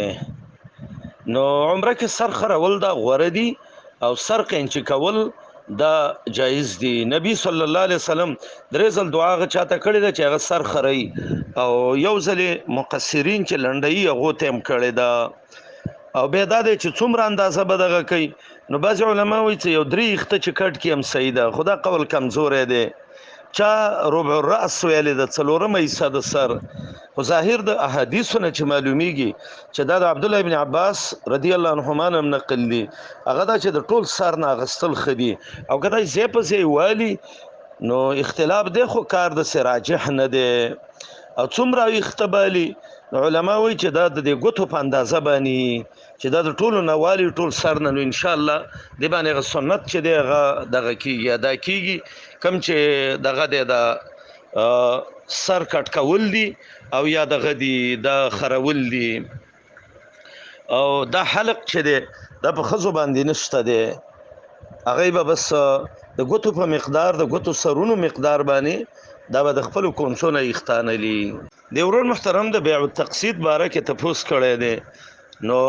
نو عمره کې سر خرول دا غوره دي او سر قینچي کول دا جایز دي. نبی صلی الله علیه وسلم درې ځل دعا هغه چاته کړې ده چې هغه سر خري، او یو ځل مقصرین چې لنډوي هغو ته هم کړې ده. او بیا دا دی چې څومره اندازه به دغه کوي، نو بعضې علما وایي چې یو درې ویښته چې کټ کړي هم صحیح ده، خو دا قول کمزوری دی. چا ربع الرأس ویلې ده، څلورمه حصه د سر. خو ظاهر د احادیثو نه چې معلومیږي چې دا د عبدالله ابن عباس رضی الله عنهما نه هم نقل دي، هغه دا چې د ټول سر نه اخیستل ښه دي، او که دا ځای په ځای والي نو اختلاف دی، خو کار داسې راجح نه دی. او څومره ویښته بالي، نو علما وایي چې دا د دې ګوتو په اندازه باندې چې دا د ټولو نه والي ټول سر نه، نو انشاءالله دې باندې هغه سنت چې دی هغه دغه کېږي، ادا کېږي. کم چې دغه دی دا سر کټ کول دي او یا دغه دي دا خرول دي. او دا حلق چې دی دا په ښځو باندې نشته دی، هغوی به بس د ګوتو په مقدار، د ګوتو سرونو مقدار باندې دا به د خپلو کونسو نه ویښتانلي. د ورور محترم د بیع التقسیط باره کې تپوس کړی دی، نو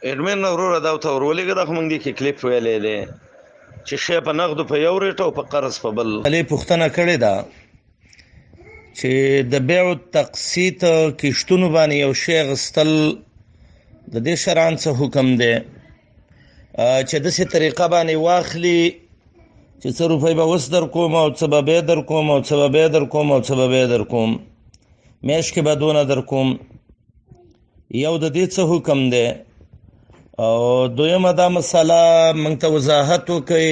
اډمن نه وروره دا ورته ورولېږه، دا خو موږ دې کې کلیپ ویلی دی چې شی په نغدو په یو ریټ او په قرض په بل. علي پوښتنه کړې ده چې د بیع التقسیط کښتونو باندې یو شی اخیستل د دې شرعاً څه حکم دی؟ چې داسې طریقه باندې واخلي چې څه روپۍ به اوس در کوم او څه به بیا در کوم او څه به بیا در کوم او څه به بیا در کوم، میاشت کې به دونه در کوم، یو د دې څه حکم دی؟ او دویمه دا مسله موږ ته وضاحت وکړئ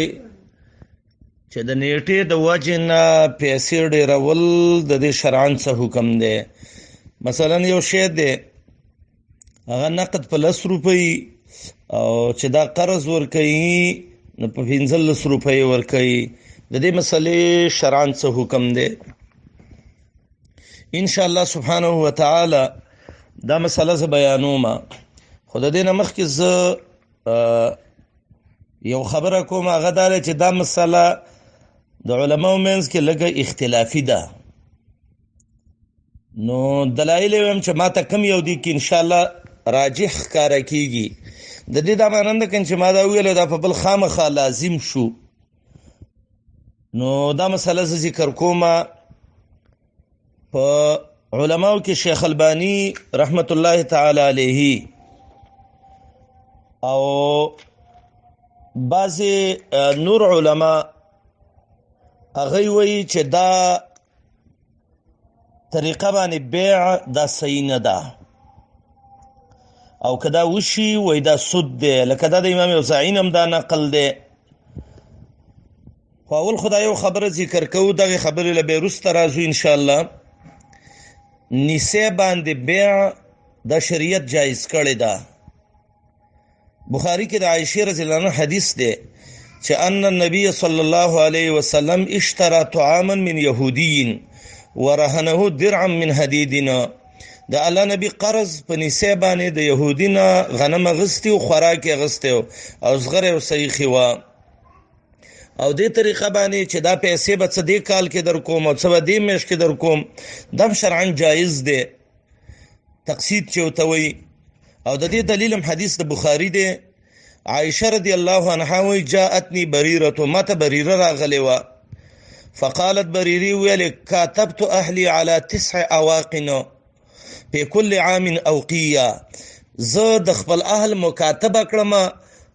چې د نیټې د وجې نه پیسې ډېرول د دې شرعاً څه حکم دی؟ مثلا یو شی دی هغه نقد په لس روپۍ او چې دا قرض ورکوي نو په پنځلس روپۍ ورکوي، د دې مسلې شرعاً څه حکم دی؟ ان شاء الله سبحانه وتعالی دا مسله زه بیانوم، خو د دې نه مخکې زه یو خبره کوم، هغه دا ده چې دا مسله د علماو منځ کې لږه اختلافي ده. نو دلایل یې وایم چې ما ته کوم یو دی کې انشاءالله راجح ښکاره کېږي. د دې دا معنی نه ده چې ما دا وویل دا په بل خامخا لازم شو. نو دا مسله زه ذکر کوم. په علماو کې شیخ البانی رحمت الله تعالی علیه او بعضې نور علما هغوی وایي چې دا طریقه باندې بیع دا صحیح نه ده، او که دا وشي وایي دا سود دی، لکه دا د امام اوزاعي هم دا نقل دی. خو اول خو دا یو خبره ذکر کوو، دغې خبرې له بیا وروسته راځو انشاءالله. نیسه باندې بیع دا شریعت جایز کړې ده. بخاري کې د عایشې رضی الله عنها حدیث دی چې ان النبي صلی الله علیه وسلم اشترى طعاما من يهودي ورهنه درعا من حديد. د الله نبی قرض په نسې باندې د يهودي نه غنم غستی او خوراک یې غستی او زغره او صحیح وه. او دې طریقه باندې چې دا پیسې به څه دې کال کې در کوم او څه به دې میاشت کې در کوم، دا هم شرعا جایز دی، تقسیط چې ورته وایي. او د دې دلیل هم حدیث د بخاري دی. عائشه رضی الله عنها وایي جاءتنی بریره، ماته بریره راغلې وه. فقالت بریری ویل کاتبت اهلی علی 9 اواقن په کل عام اوقیه، زه د خپل اهل مکاتبه کړم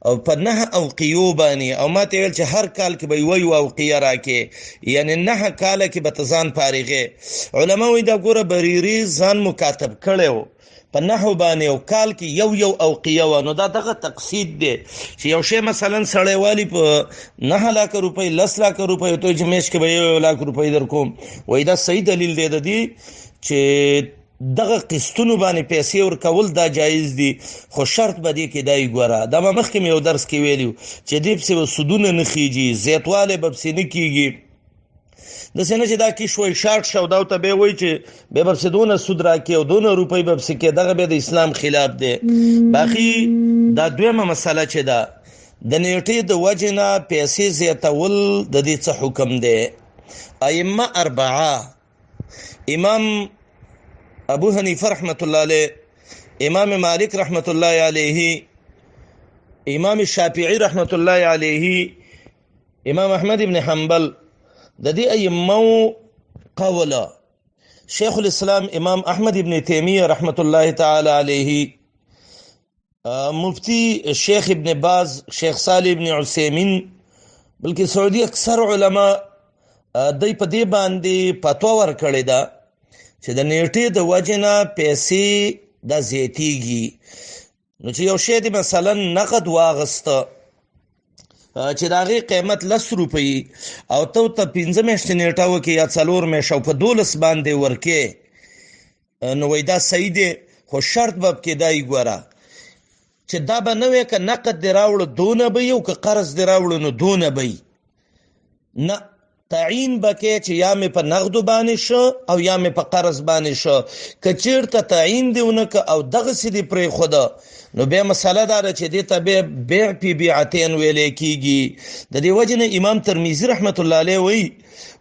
او په 9 اوقیو باندې، او ما ته ویل چې هر کال کې به یو یو اوقیه راکې، یعنی 9 کاله کې به ته ځان فارغې. علما وایي دا ګوره بریری ځان مکاتب کړی و په 9 باندې، او کال کې یو یو اوقیه وه. نو دا دغه تقسیط دی چې یو شی مثلا سړی والي په 9 لاکه روپۍ 10 لاکه روپۍ، ته چې میاشت کې به یو یو لاک روپۍ در کوم، وایي دا صحیح دلیل دی د دې چې دغه قسطونو باندې پیسې ورکول دا جایز دي، خو شرط به دې کې دی ګوره، دا ما مخکې مې یو درس کې ویلي چې دې پسې به سودونه نه خېږي، زیاتوالی به پسې نه کېږي. داسې نه چې دا کیش وایي شارټ شه او دا ورته بیا وایي چې بیا به پسې دونه سود راکړي او دونه روپۍ به پسې کړي، دغه بیا د اسلام خلاف دی. باقي دا دویمه مسله چې ده د نیټې د وجې نه پیسې زیاتول د دې څه حکم دی؟ ائمه اربعه، امام ابو حنیفه رحمت الله علیه، امام مالک رحمت الله علیه، امام شافعی رحمت الله علیه، امام احمد ابن حنبل، د دې ائمه قول شیخ الاسلام امام احمد ابن تیمیه رحمت الله تعالی علیه، مفتی شیخ ابن باز، شیخ صالح ابن عثیمین، بلکې سعودي اکثر علما دی په دې باندې فتوا ورکړې ده چې د نیټې د وجې نه پیسې دا زیاتیږي. نو چې یو شی دی مثلا نقد واغسته چې د هغې قیمت 10 روپۍ او ته ورته 5 میاشتې نیټه وکړې یا 4 میاشتې او په 12 باندې ورکې، نو وایي دا صحیح دی، خو شرط به پکې دا وي ګوره چې دا به نه وي که نقد دې راوړو دونه به وي او که قرض دې راوړو نو دونه به وي، نه تعین به کې چې یا مې په نغدو باندې شو او یا مې په قرض باندې شو. که چیرته تعین دی ونه که او دغسې دې پرېښوده نو بیا مسله دا ده چې دې ته بیا بیع پی بیعتین ویلی کېږي. د دې وجې نه امام ترمذي رحمت الله علیه وایي،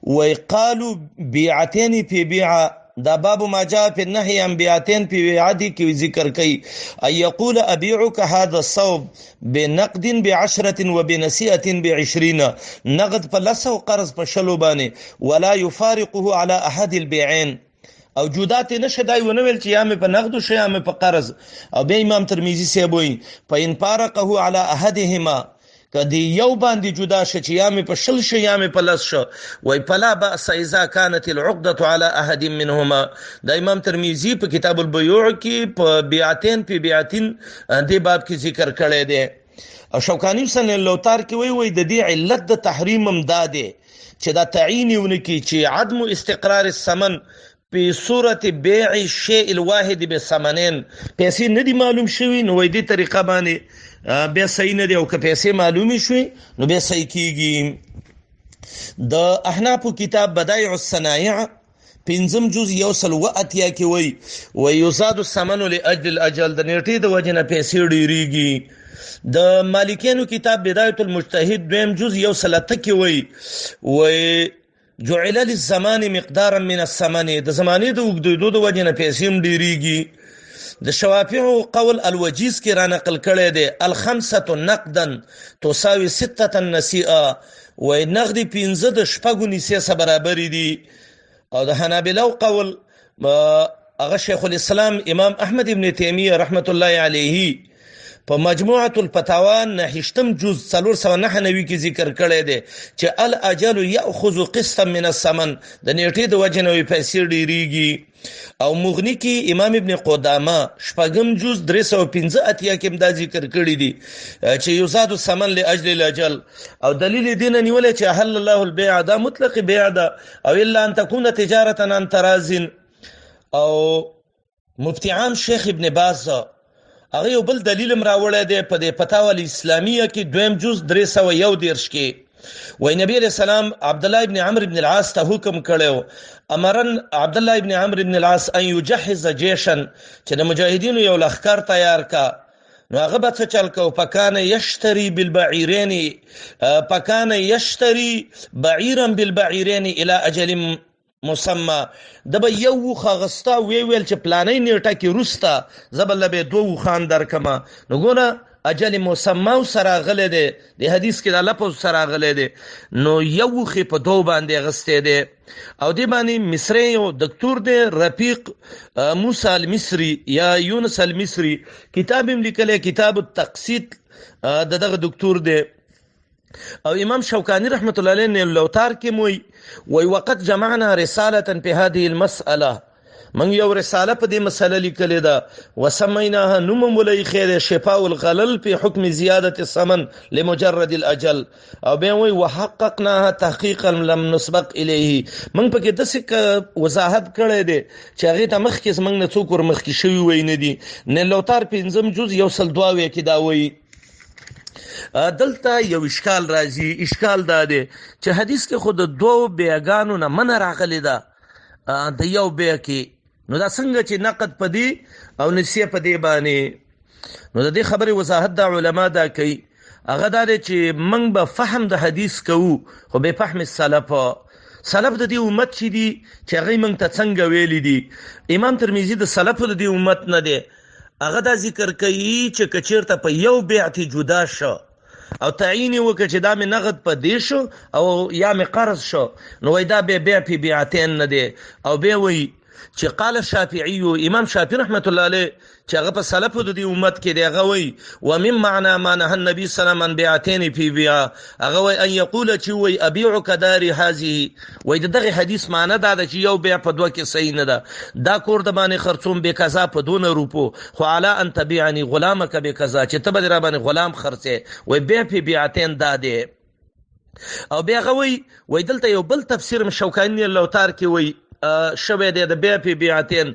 وایي قالو بیعتین پی بیعه، دا باب ما جاء في النهي عن بيعتين في بيعة کې ذکر کوي، ان يقول ابيعك هذا الثوب بنقد ب10 وبنسيئة ب20، نقد په 10 او قرض په 20 باندې، ولا يفارقه على احد البيعين، او جدا ته نشه دای ونه ویل چې یا مې په نقد شو یا مې په قرض. او بیا امام ترمذي صاحب وایي فإن فارقه على احدهما، که دی یو باندې جدا شه چې یا مې په 20 شه یا مې په 10 شه، وایي فلا بأس اذا كانت العقدة على احد منهما. دا امام ترمذي په کتاب البيوع کې په بیعتین په بیعتین دې باب کې ذکر کړی دی. او شوکاني سن لوتار کې وایي، وایي د دې علت د تحریم هم دا دی چې دا تعین یې ونه کړي چې عدم استقرار الثمن په صورت بیع الشیء الواحد بثمنین، پیسې نه دي معلوم شوي نو وایي دې طریقه باندې بیا صحیح نه دی، او که پیسې معلومې شوي نو بیا صحیح کیږي. د احنافو کتاب بدایع الصنایع 5 جز 180 کې وایي، وایي یزاد الثمن لاجل الاجل، د نیټې د وجې نه پیسې ډېرېږي. د مالکیانو کتاب بدایة المجتهد 2 جز 108 کې وایي، وایي جعل للزمان مقدارا من الثمن، د زمانې د اوږدېدو د وجې نه پیسې هم ډېرېږي. د شوافعو قول الوجیز کې را نقل کړی دی، الخمسة نقدا تساوي 6 نسیئه، وایي نغدې 5 د 6 نسیه سره برابرې دي. او د حنابلو قول هغه شیخ الاسلام امام احمد ابن تیمیه رحمت الله علیه په مجموعة الفتاوا 9 جز 499 کې ذکر کړی دی چې الاجل یأخذ قسطا من الثمن، د نیټې د وجې نه وایي پیسې ډېرېږي. او مغني کې امام ابن قدامه 6 جز 385 کې هم دا ذکر کړی دی چې یزاد الثمن لاجل الاجل. او دلیل یې دې نه نیولی چې احل الله البیع، دا مطلق بیع ده، او الا ان تکون تجارة عن تراض. او مفتی عام شیخ ابن باز هغه یو بل دلیل هم راوړی دی په دې فتاوی الاسلامیه کې، دویم جز 331 کې وای، نبی علیہ السلام عبد الله ابن عمرو ابن العاص ته حکم کړو، امرن عبد الله ابن عمرو ابن العاص ان يجهز جيشا، چې د مجاهدینو یو لخر تیار کا. نو هغه به څه چل کو؟ پکانه یشتری بالبعیرین، پکانه یشتری بعیرا بالبعیرین الى اجل مسمى. د به یو وخه غستا وی ویل چې پلانې نیټه کې روستا زبل به دوه وخان درکما. نو ګوره، اجل مسمى سره غلې دی، د حدیث کې دا لفظ سره غلې دی. نو یو وخه په دوه باندې غستې دی. او دی باندې مصری یو دکتور دی، رفیق موسی المصری یا یونس المصری، کتاب هم لیکلی، کتاب التقسیط دغه دکتور دی. او امام شوکانی رحمت الله علیه نیل الاوطار کې موي وی، وقد جمعنا رساله په هذه المسأله، من یو رساله په دې مسله لیکلې ده، وسمیناها، نوم ولې خیر، شفاء الغلل په حکم زیادت الثمن لمجرد الاجل. او بیا وی وحققناها تحقیقا لم نسبق الیه، من پکې داسې وضاحت کړی دی چې هغه ته مخکې زمنګ نه څوک ور مخکې شوی وای نه دی. نیل الاوطار پنځم جز 102 کې دا وایي. دلته یو اشکال راځي. اشکال دا دی چې حدیث کې خود دوو بیعګانو نه منع راغلی ده د یو بیع کې، نو دا څنګه چې نقد پدی او نسیه پدی باندې؟ نو د دې خبرې وضاحت دا علما دا کوي، هغه دا دی چې موږ به فهم د حدیث کوو خو به فهم السلف، سلف د دې امت چې دي، چې هغه موږ ته څنګه ویلي دي. امام ترمذي د سلف د دې امت نه دی، هغه دا ذکر کوي چې کچیرته په یو بیع ته جدا شو او تعین وکړي چې دا مې نقد په دې شو او یا مې قرض شو، نو وای دا به بیع په بیعتین نه دی. او بیا وای چې قال الشافعي، امام شافعي رحمت الله علیه چې هغه په سلف د دې امت کې دی، هغه وای ومن معنا ما نهى النبي صلى الله عليه وسلم عن بيعتين في بيع، هغه وای ان يقول چې وای ابيعك داري هذه. وای دغه حدیث معنی دا ده چې یو بیع په دوه کې صحیح نه ده، دا کور د باندې خرڅوم به قضا په دونه روپو، خو علی ان تبيعني غلامك بقضا، چې ته به را باندې غلام خرڅې. وای بیع په بیعتین دا دی. او بیا هغه وای دلته یو بل تفسیر شوکانی الاوطار کې وای شوی دی د بیع په بیعتین،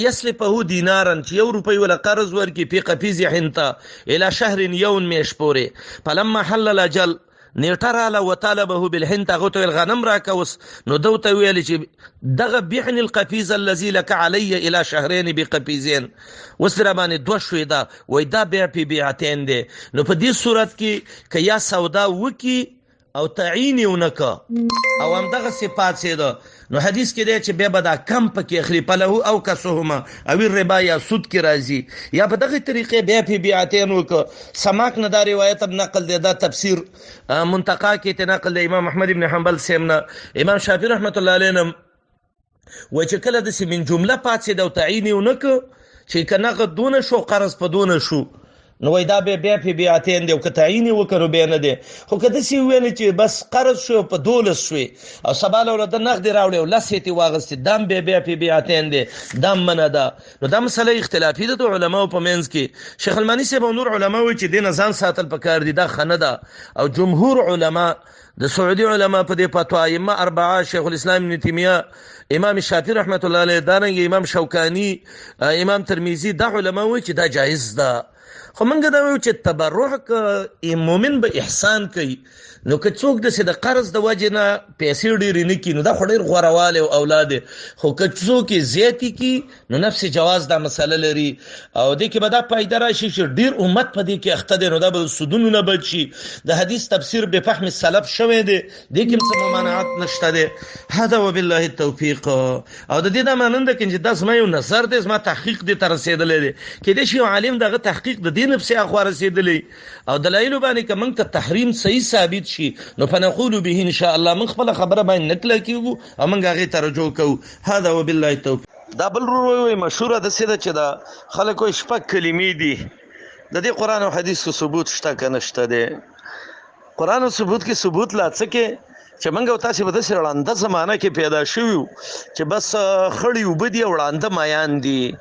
یسلفه دینارا، چې یو روپۍ ولا قرض ورکي، په قفیز حنطه الی شهر یوم میش پورې، فلما حل الاجل، نیټه راله، وطالبه بالحنطه، هغه ته ویل غنم راکه اوس، نو ده ورته ویل چې دغه بعني القفیز الذي لك علی الی شهرین بقفیزین، اوس را باندې دوه شوې ده. وای دا بیع په بیعتین دی. نو په دې صورت کې که یا سودا وکي او تعین یې ونه او همدغسې پاڅېده، نو حدیث کې دی چې بیا به دا کم پکې اخلي، فله او کسهما او الربا یا سود کې راځي. یا په دغه طریقې بیا په بیعتین وکړه. سماک نه دا روایت هم نقل دی، دا تفسیر منتقا کې ته نقل دی، امام احمد ابن حنبل سیم نه، امام شافعي رحمت الله علیه نه وایي چې کله داسې من جمله پاڅېده او تعین یې ونه کړ چې که نقد دونه شو، قرض په دونه شو، نو وای دا به بیا په بیعتین دی، او که تعین یې وکړو بیا نه دی. خو که داسې وویل چې بس قرض شو په 12 شوې او سبا له ورته نغدې راوړې او لس یې ترې واخیستې، دا هم بیا بیا په بیعتین دی، دا هم منع ده. نو دا مسله اختلافي ده د علماو په منځ کې. شیخ الماني صاحب او نور علما وایي چې دې نه ځان ساتل پکار دي، دا ښه نه ده. او جمهور علما، د سعودي علما په دې فتوا، ائمه اربعه، شیخ الاسلام ابن تیمیه، امام شافعي رحمت الله علیه، دارنګه امام شوکاني، امام ترمذي، دا علما وایي چې دا جایز ده. خو موږ دا وایو چې تبرع که مؤمن به احسان کوي، نو که څوک داسې د قرض د وجې نه پیسې ډېرې نه کړي، نو دا خو ډېر غوره والی او اولاد دی. خو که څوک یې زیاتې کړي، نو نفس جواز دا مسله لري. او دې کې به دا فایده راشي چې ډېر امت په دې کې اخته دی، نو دا به سودونو نه بچ شي. د حدیث تفسیر به فهم سلف شوی دی، دې کې هم څه ممانعت نشته دی. هذا وبالله التوفیق. او د دې دا معنی نه ده چې دا زما یو نظر دی، زما تحقیق دې ته رسېدلی دی. کېدای شي یو عالم دغه تحقیق د دې نفسي اخوا رسېدلی او دلایلو باندې که موږ ته تحریم صحیح ثابت شي، نو فنقول به ان شاء الله، موږ خپله خبره باندې نه کلک کېږو او موږ هغې ته رجوع کوو. هذا وبالله التوفیق. دا بل ورور وایي مشهوره داسې ده چې دا خلک وایي شپږ کلمې دي، د دې قرآن او حدیث کې ثبوت شته که نشته دی؟ قرآن او ثبوت کې ثبوت لا څه کې چې موږ او تاسې په داسې ړانده زمانه کې پیدا شوي یو چې بس خړې اوبه دي او ړانده میان دي.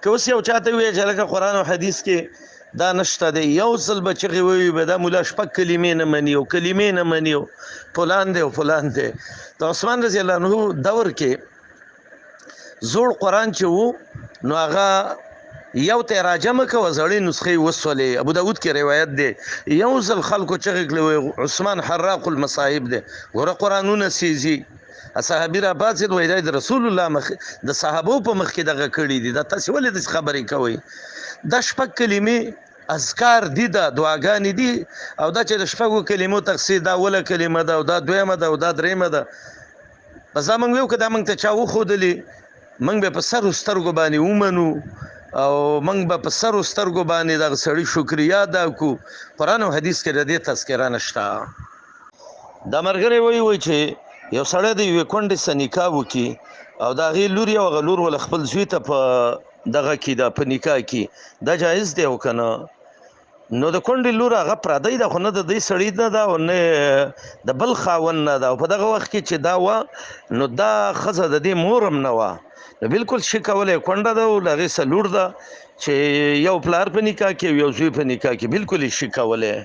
که اوس یو چاته ووایي چې لکه قرآن او حدیث کې دا نشته دی، یو ځل به چغې ووایي به دا مولا شپږ کلمې نه مني او کلمې نه مني او فلان دی او فلان دی. د عثمان رضی الله عنه دور کې زوړ قرآن چې وو، نو هغه یو ته راجمع کوه، زړې نسخې وسولې. ابو داود کې روایت دی، یو ځل خلکو چغې کړې وایي عثمان حراق المصاحب دی، ګوره قرآنونه سیزي. صحابي را پاڅېد وایي دا د رسول الله مخ د صحابو په مخ کې دغه کړي دي، دا تاسې ولې داسې خبرې کوئ؟ دا شپږ کلمې اذکار دي، دا دعاګانې دي، او دا چې د شپږو کلمو تقسیم، دا اوله کلمه ده او دا دویمه ده او دا درېیمه ده، بس دا موږ ویو که دا موږ ته چا وښودلې موږ به په سرو سترګو باندې ومنو او موږ به په سرو سترګو باندې دغه سړي شکریا ادا کړو. قرآن او حدیث کې د دې تذکره نشته. دا مرګری وایي وایي چې یو سړی د یوې کونډې سره نکاح وکړي او د هغې لور یو هغه لور ول خپل زوی ته په دغه کې ده په نکاح کې، دا جایز دی او که نه؟ نو د کونډې لور هغه پردی ده، خو نه د دې سړي نه ده او نه د بل خاوند نه ده، او په دغه وخت کې چې دا وه نو دا ښځه د دې مور هم نه وه، نو بالکل شي کولی، کونډه ده او له هغې سره لور ده چې یو پلار په نکاح کې او یو زوی په نکاح کې، بالکل یې شي کولی.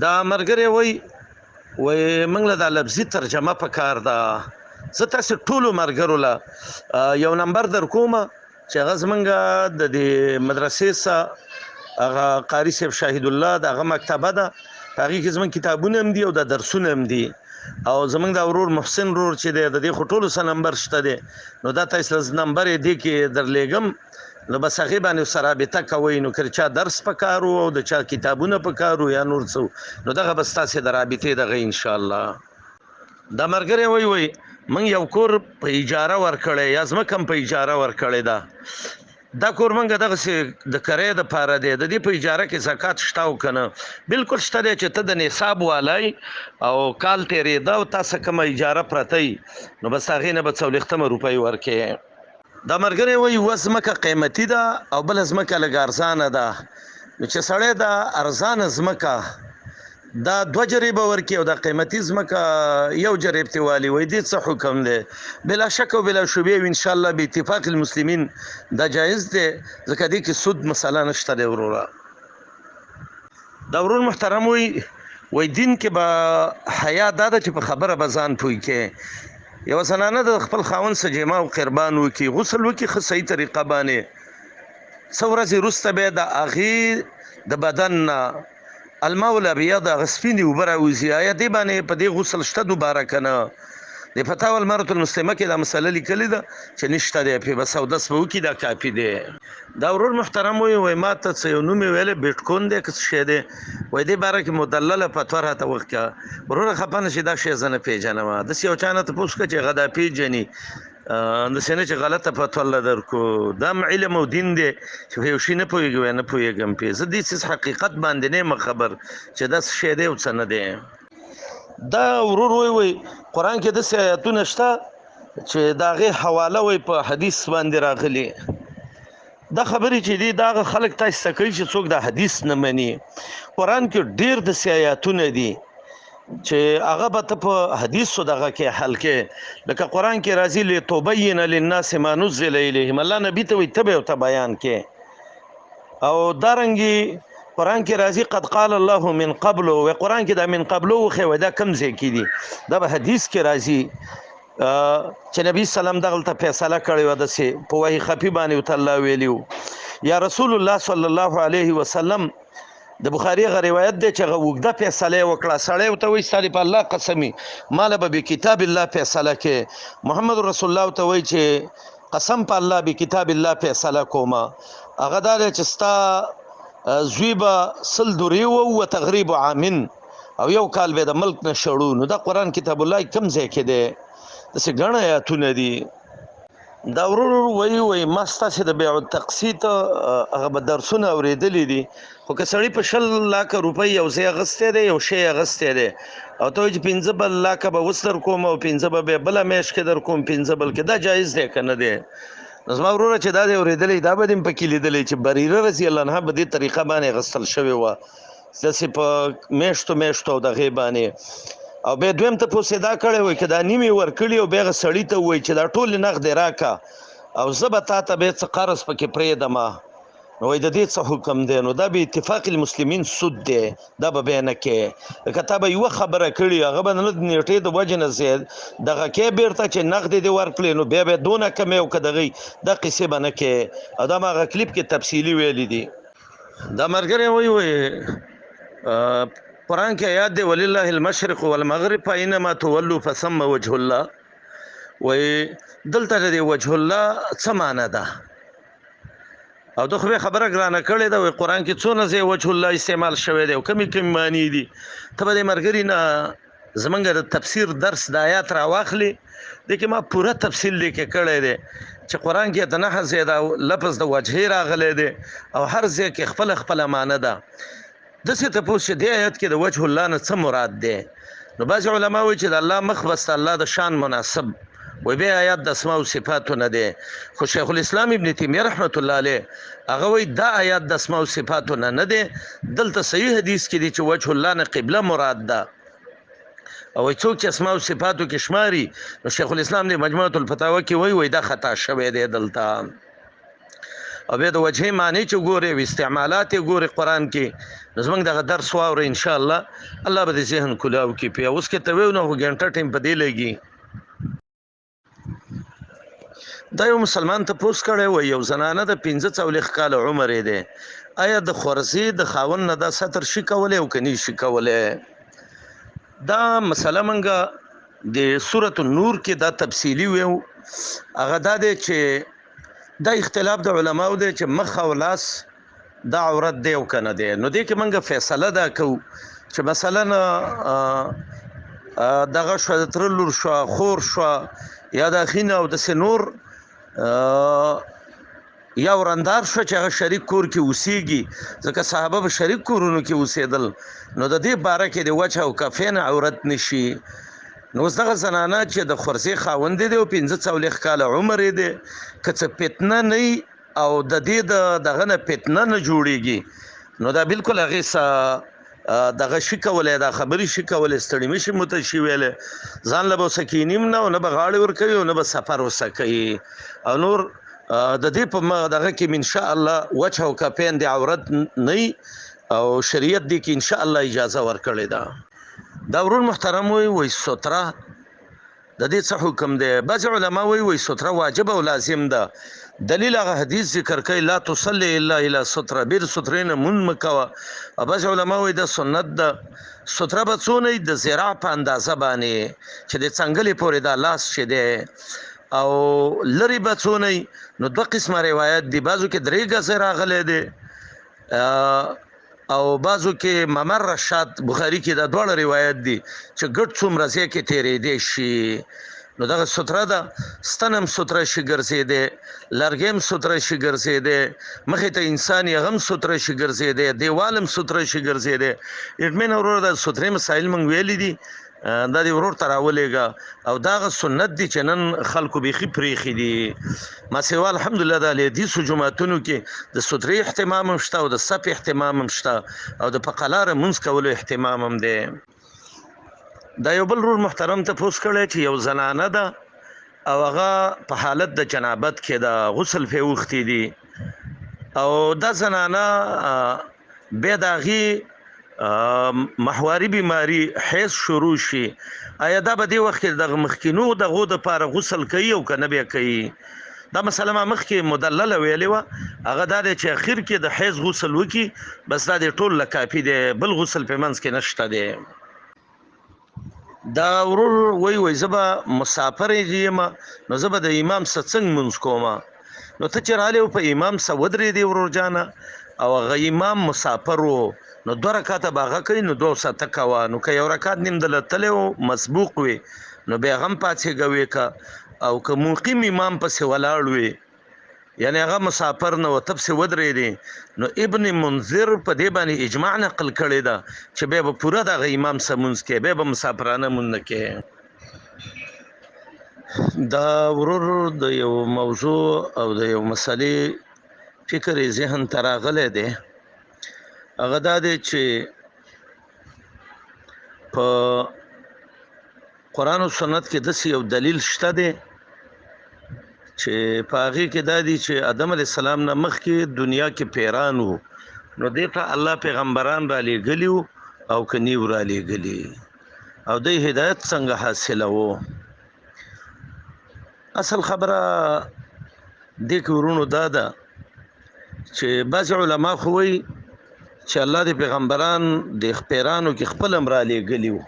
دا مرګری وایي وایي موږ له دا لفظي ترجمه په کار ده. زه تاسې ټولو مرګرو له یو نمبر در کوم چې هغه زمونږ د دې مدرسې څخه هغه قاري صاحب شاهد الله د هغه مکتبه ده، په هغې کې زمونږ کتابونه هم دي او دا درسونه هم دي، او زمونږ دا ورور محسن ورور چې دی د دې خو ټولو څه نمبر شته دی، نو دا تاسې له نمبر یې دې کې درلېږم، نو بس هغې باندې سره رابطه کوئ. نو که چا درس په کار و او د چا کتابونه په کار و یا نور څه، نو دغه به ستاسې د رابطې دغه انشاءالله. دا مرګری وایي وایي موږ یو کور په اجاره ورکړی یا ځمکه هم په اجاره ورکړې ده، دا کور موږ دغسې د کرایې دپاره دی، د دې په اجاره کې زکات شته او که نه؟ بالکل شته دی چې ته د نصاب والی او کال تېرېده او تا څه کومه اجاره پرته وي، نو بس هغې نه به څلوېښتمه روپۍ ورکې. دا مرګری وایي یوه ځمکه قیمتي ده او بله ځمکه لږ ارزانه ده، نو چې سړی دا ارزانه ځمکه دا دوه جریبه ورکي او دا قیمتي ځمکه یو جریب ته والي، وایي دې څه حکم دی؟ بلا شک او بلا شبهه او انشاءالله به اتفاق المسلمین دا جایز دی، ځکه دې کې سود مسله نشته دی. وروره دا ورور محترم وایي وایي دین کې به حیا دا ده چې په خبره به ځان پوه کړي. یوه زنانه د خپل خاوند سره جماع او قربان وکړي، غسل وکړي ښه صحیح طریقه باندې، څه ورځې وروسته بیا د هغې د بدن نه الماء الابیض هغه سپینې اوبه راوځي، آیا دې باندې په دې غسل شته دوباره که نه؟ د فتاوی المرأة المسلمه کې دا مسله لیکلې ده چې نشته دی پې، بس اودس به وکړي دا کافي دی. دا ورور محترم وایي وایي ما ته څه یو نوم یې ویلی بیټکون دی که څه شی دی، وایي دې باره کې مدلله فتوا راته وکړه. وروره خفه نه شي، دا شی زه نه پېژنم، داسې یو چا نه تپوس وکړه چې هغه دا پېژني، داسې نه چې غلطه فتوا له درکو. دا هم علم او دین دی چې په یو شي نه پوهېږي وایي نه پوهېږم پې، زه دې څیز حقیقت باندې نه یم خبر چې دا څه شی دی او څه نه دی. دا ورور وایي وایي قرآن کې داسې آیاتونه شته چې د هغې حواله وایي په حدیث باندې راغلي. دا خبرې چې دي دا هغه خلک تاسې ته کوي چې څوک دا حدیث نه مني. قرآن کې ډېر داسې آیاتونه دي چې هغه به ته په حدیثو دغه کې حل کې، لکه قرآن کې راځي لتبین للناس ما نزل الیهم، الله نبی ته وایي ته به ورته بیان کې. او دارنګې قرآن کې راځي قد قال الله من قبل، و قرآن کې دا من قبل وښیي وایي دا کوم ځای کې دي، دا به حدیث کې راځي چې نبی سلام دغلته فیصله کړې وه داسې په وحي خفي باندې ورته الله ویلي وو. یا رسول الله صلی الله علیه وسلم د بخاري هغه روایت دی چې هغه اوږده فیصله یې وکړه، سړی ورته وایي ستا دې په الله قسم وي ما له به بکتاب الله فیصله کې، محمد رسول الله ورته وایي چې قسم په الله بکتاب الله فیصله کومه، هغه دا دی چې ستا زوی به سل درې وو تغریب عامن او یو کال به د ملک نه شړو. نو دا قرآن کتاب الله کوم ځای کې دی؟ داسې ګڼ آیاتونه دي. دا ورور وایي وایي ما ستاسې د بیع التقسیط هغه به درسونه اورېدلي دي، خو که سړی په 20 لاکه روپۍ یو ځای اخیستی دی، یو شی اخیستی دی، او ته وایي چې 5 بل لاکه به اوس در کوم او 5 به بیا بله میاشت کې در کوم، 5 بل کې، دا جایز دی که نه دی؟ نو زما وروره چې دا دی اورېدلی، دا به دې هم پکې لیدلی چې بریره رضی الله عنها په دې طریقه باندې اخیستل شوې وه، داسې په میاشتو میاشتو او دغې باندې. او بیا دویم ته پوسې دا کړی وای که دا نیمې ورکړي او بیا هغه سړي ته ووایي چې دا ټولې نغدې راکړه او زه به تا ته بیا څه قرض پکې پرېږدم، نو وای د دې څه حکم دی؟ نو دا به اتفاق المسلمین سود دی، دا به بیا نه کې. که تا به یوه خبره کړې، هغه به نه د نیټې د وجې نه زیات دغه کې بیرته چې نقد دې ورکړې، نو بیا به دونه کمې او که دغې دا قصې به نه کې. او دا ما هغه کلیپ کې تفصیلي ویلي دي. دا ملګری وایي، وایي قرآن کې آیات دی ولله المشرق والمغرب فاینما تولوا فثم وجه الله. وایي دلته د دې وجه الله څه معنی ده؟ او د خو خبره ګرانه کړې ده. وایي قرآن کې څونه ځای وجه الله استعمال شوی دی او کمې کمې معنی دي. ته به د ملګري نه زمونږ د تفسیر درس د آیات راواخلې، دې کې ما پوره تفصیل دې کې کړی دی چې قرآن کې د نهه ځای دا لفظ د وجهې راغلی دی او هر ځای کې خپله خپله معنی ده. داسې تپوس چې دې آیت کې د وجه الله نه څه مراد دی؟ نو بعضې علما وایي چې د الله مخ بس د الله د شان مناسب وایي، بیا آیات د اسماء او صفاتو نه دی. خو شیخ الاسلام ابن تیمیه رحمت الله علیه هغه وایي دا آیات د اسماء او صفاتو نه نه دی. دلته صحیح حدیث کې دی چې وجه الله نه قبله مراد ده. او وایي څوک چې اسماء او صفاتو کې شماري، نو شیخ الاسلام د مجموعة الفتاوی کې وایي، وایي دا خطا شوی دی دلته. او بیا د وجهې معنی چې ګورې او استعمالات یې ګورې قرآن کې، نو زموږ دغه درس واوره انشاءالله، الله به دې ذهن کلاو کړي. پې اوس کې ته ویو نو خو ګنټه ټایم په دې لګي. دا یو مسلمان ته پوس کړی وای، یو زنانه د 45 کاله عمر یې دی، آیا د خورزې د خاوند نه دا ستر شي کولی او که نه شي کولی؟ دا مسله مونږه د سورة النور کې دا تفصیلي ویو. هغه دا دی چې دا اختلاف د علماو دی چې مخ او لاس دا عورت دی او که نه دی. نو دې کې مونږه فیصله دا کوو چې مثلا دغه شوه، د تره لور شوه، خور شوه، یا د اخینه او داسې نور، یا ورندار شوه چې هغه شریک کور کې اوسیږي، ځکه صحابه به شریک کورونو کې اوسېدل، نو د دې باره کې د وجه او کفین عورت نشي. نو اوس دغه زنانه چې د خورزې خاوند دی او 45 کاله عمر یې دی، که څه فتنه نه وي او د دې د دغه نه فتنه نه جوړیږي، نو دا بالکل هغې څه دغه شي کولی، دا خبرې شي کولی، ستړي مه شي مو ته شي ویلی، ځان له به ورسره کښېني هم نه او نه به غاړې ورکوي او نه به سفر ورسره کوي. او نور د دې په دغه کې انشاءالله وجه او کفین د عورت نه وي او شریعت دې کې انشاءالله اجازه ورکړې ده. دا ورور محترم وایي، وایي ستره د دې څه حکم دی؟ بعضې علما وایي، وایي ستره واجب او لازم ده. دلیل هغه حدیث ذکر کوي، لا تصلي الا الی ستره، بې د سترې نه مونځ مه کوه. او بعضې علما وایي دا سنت ده. ستره به څونه وي؟ د ذراع په اندازه باندې چې د څنګلې پورې دا لاس چې دی. او لرې به څونه وي؟ نو دوه قسمه روایت دي، بعضو کې 3 ګزې راغلی دی او بعضو کې ممر رشاد بخاري کې دا دواړه روایت دي چې ګډ څومره ځای کې تېرېدی شي. نو دغه ستره ده، ستن هم ستره شي ګرځېدی، لرګی هم ستره شي ګرځېدی، مخې ته انسان یې هغه هم ستره شي ګرځېدی، دیوال هم ستره شي ګرځېدی. اطمین وروره دا سترې مسایل موږ ویلي دي، دا دې ورور ته راولېږه. او دا هغه سنت دي چې نن خلکو بیخي پرېښي دي. ما سیوا الحمدلله د اهل حدیثو جوماتونو کې د سترې اهتمام هم شته او د صف اهتمام هم شته او د په قلاره مونځ کولو اهتمام هم دی. دا یو بل ورور محترم ته پوس کړی چې یو زنانه ده او هغه په حالت د جنابت کې ده، غسل پرې اوښتي دي، او دا زنانه بیا د هغې محواري بیماری حیض شروع شي، آیا دا به دې وخت کې دغه مخکینو دغو دپاره غسل کوي او که نه بیا کوي؟ دا مسله ما مخکې مدلله ویلې وه، هغه دا دی چې اخر کې د حیض غسل وکړي، بس دا دې ټول له کافي دی، بل غسل په منځ کې نشته دی. دا ورور وایي، وایي زه به مسافر یم، نو زه به د امام څخه څنګه لمونځ کوم؟ نو ته چې راغلی په امام څخه ودرېدې ورور جانه، او هغه امام مسافر و، نو 2 رکعته به هغه کوي، نو دوه ساعته کوه. نو که یو رکعت نیم دله تللی و مسبوق وي، نو بیا هغه هم پاڅېږه وې که، او که مقیم امام پسې ولاړ وي، یعنی هغه مسافر نه و، ته پسې ودرېدې، نو ابن منذر په دې باندې اجماع نقل کړې ده چې بیا به پوره دغه امام سره مونځ کوې، بیا به مسافرانه مونځ نه کوې. دا ورور د یو موضوع او د یو مسئلې فکر یې ذهن ته راغلی دی، هغه دا دی چې په قرآن او سنت کې داسې یو دلیل شته دی چې په هغې کې دا دي چې آدم علیه السلام نه مخکې دنیا کې پیران وو، نو دې ته الله پیغمبران را لېږلي وو او که نه وو را لېږلي، او دی هدایت څنګه حاصلوو؟ اصل خبره دې کې وروڼو دا ده چې بعضې علما خو وایي چې الله د پیغمبران د پیرانو کې خپل هم را لېږلي وو،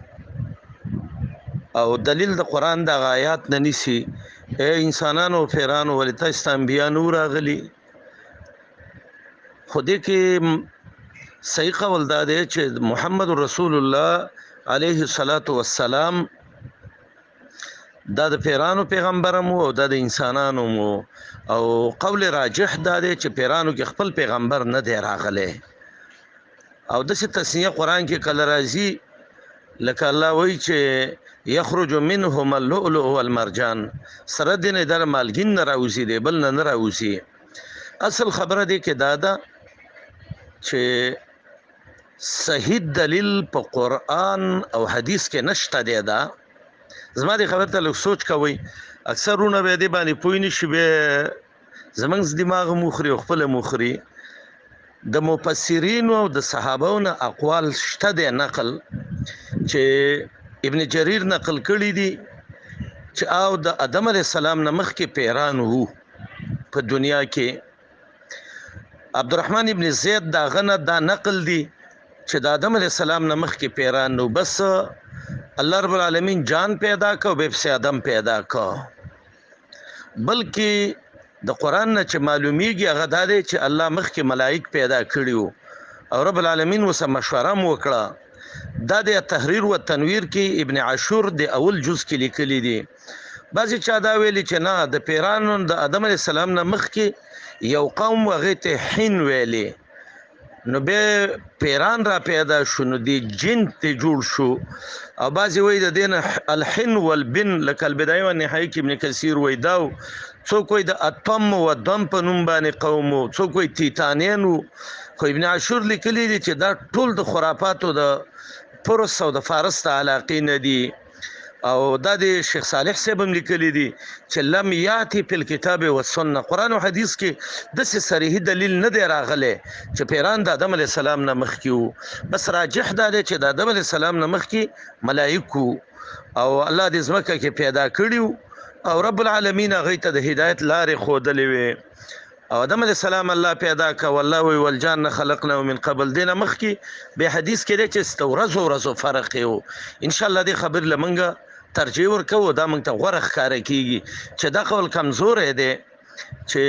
او دلیل د قرآن دغه آیات نه نیسي، ای انسانانو او پیرانو ولې تاسو ته انبیا نه وو راغلي؟ خو دې کې صحیح قول دا دی چې محمد رسول الله علیه الصلاة والسلام دا د پیرانو پیغمبر مو او دا د انسانانو مو، او قول راجح دا دی چې پیرانو کې خپل پیغمبر نه دی راغلی. او داسې تسنیه قرآن کې کله راځي لکه الله وایي چې یخرج منهما اللؤلؤ والمرجان، سره دې نه در مالګین نه راوځي دی بل نه نه راوځي. اصل خبره دې کې دا ده چې صحیح دلیل په قرآن او حدیث کې نشته دی. دا زما دې خبر ته لږ سوچ کوئ، اکثر وروڼه بیا دې باندې پوه نه شي، بیا زموږ دماغ هم وخوري او خپله هم وخوري. د مفسرینو او د صحابو نه اقوال شته دی نقل، چې ابن جریر نقل کړي دي چې او د آدم علیه السلام نه مخکې پیران وو په دنیا کې. عبدالرحمن ابن زید دا غنه دا نقل دی چې د آدم علیه السلام نه مخکې پیران نو، بس الله رب العالمین جان پیدا کو به پسې آدم پیدا کو. بلکې د قرآن نه چې معلومیږي هغه دا دی چې الله مخکې ملائک پیدا کړي وو او رب العالمین ورسره مشوره هم وکړه. دا د تحریر و تنویر کې ابن عاشور د اول جز کې لیکلي دي. بعضې چا دا ویلي چې نه، د پیرانو د آدم علیه السلام نه مخکې یو قوم هغې ته حین ویلي، نو بیا پیران را پیدا شو، نو دی جن ته جوړ شو. او بعضې وایي د دې نه الحن والبن لکه البدایه والنهایه کې ابن کثیر وایي دا و. څوک وایي د اتم و دم په نوم باندې قوم و، څوک وایي تیتانیان وو. خو ابن عاشور لیکلي دي چې دا ټول د خرافاتو د پرس او د فارس د علاقې نه دي. او دا د شیخ صالح صاحب هم لیکلي دي چې لم یاتی فی الکتاب والسنه، قرآن او حدیث کې داسې صریحي دلیل نه دی راغلی چې پیران د آدم علیه السلام نه مخکې وو. بس راجح دا دی چې د آدم علیه السلام نه مخکې ملایک وو او الله دې ځمکه کې پیدا کړي وو او رب العالمین هغوی ته د هدایت لارې ښودلې وې. او آدم علیه السلام الله پیدا کړ، والله وی والجان خلقناه من قبل. دې نه مخکې بیا حدیث کې دی چې د ورځو ورځو فرق یې و. انشاءالله دې خبرې له موږ ترجیح ورکوو، دا موږ ته غوره ښکاره کېږي چې دا قول کمزوری دی چې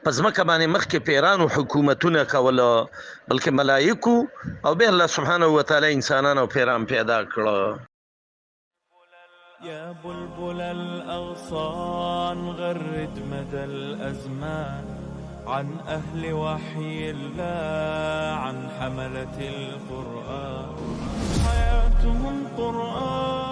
په ځمکه باندې مخکې پیرانو حکومتونه کوله، بلکې ملایکو او بیا الله سبحانه وتعالی انسانان او پیران پیدا کړه. يا بلبل الأغصان غرد مدى الأزمان عن أهل وحي الله عن حملة القرآن حياتهم قرآن.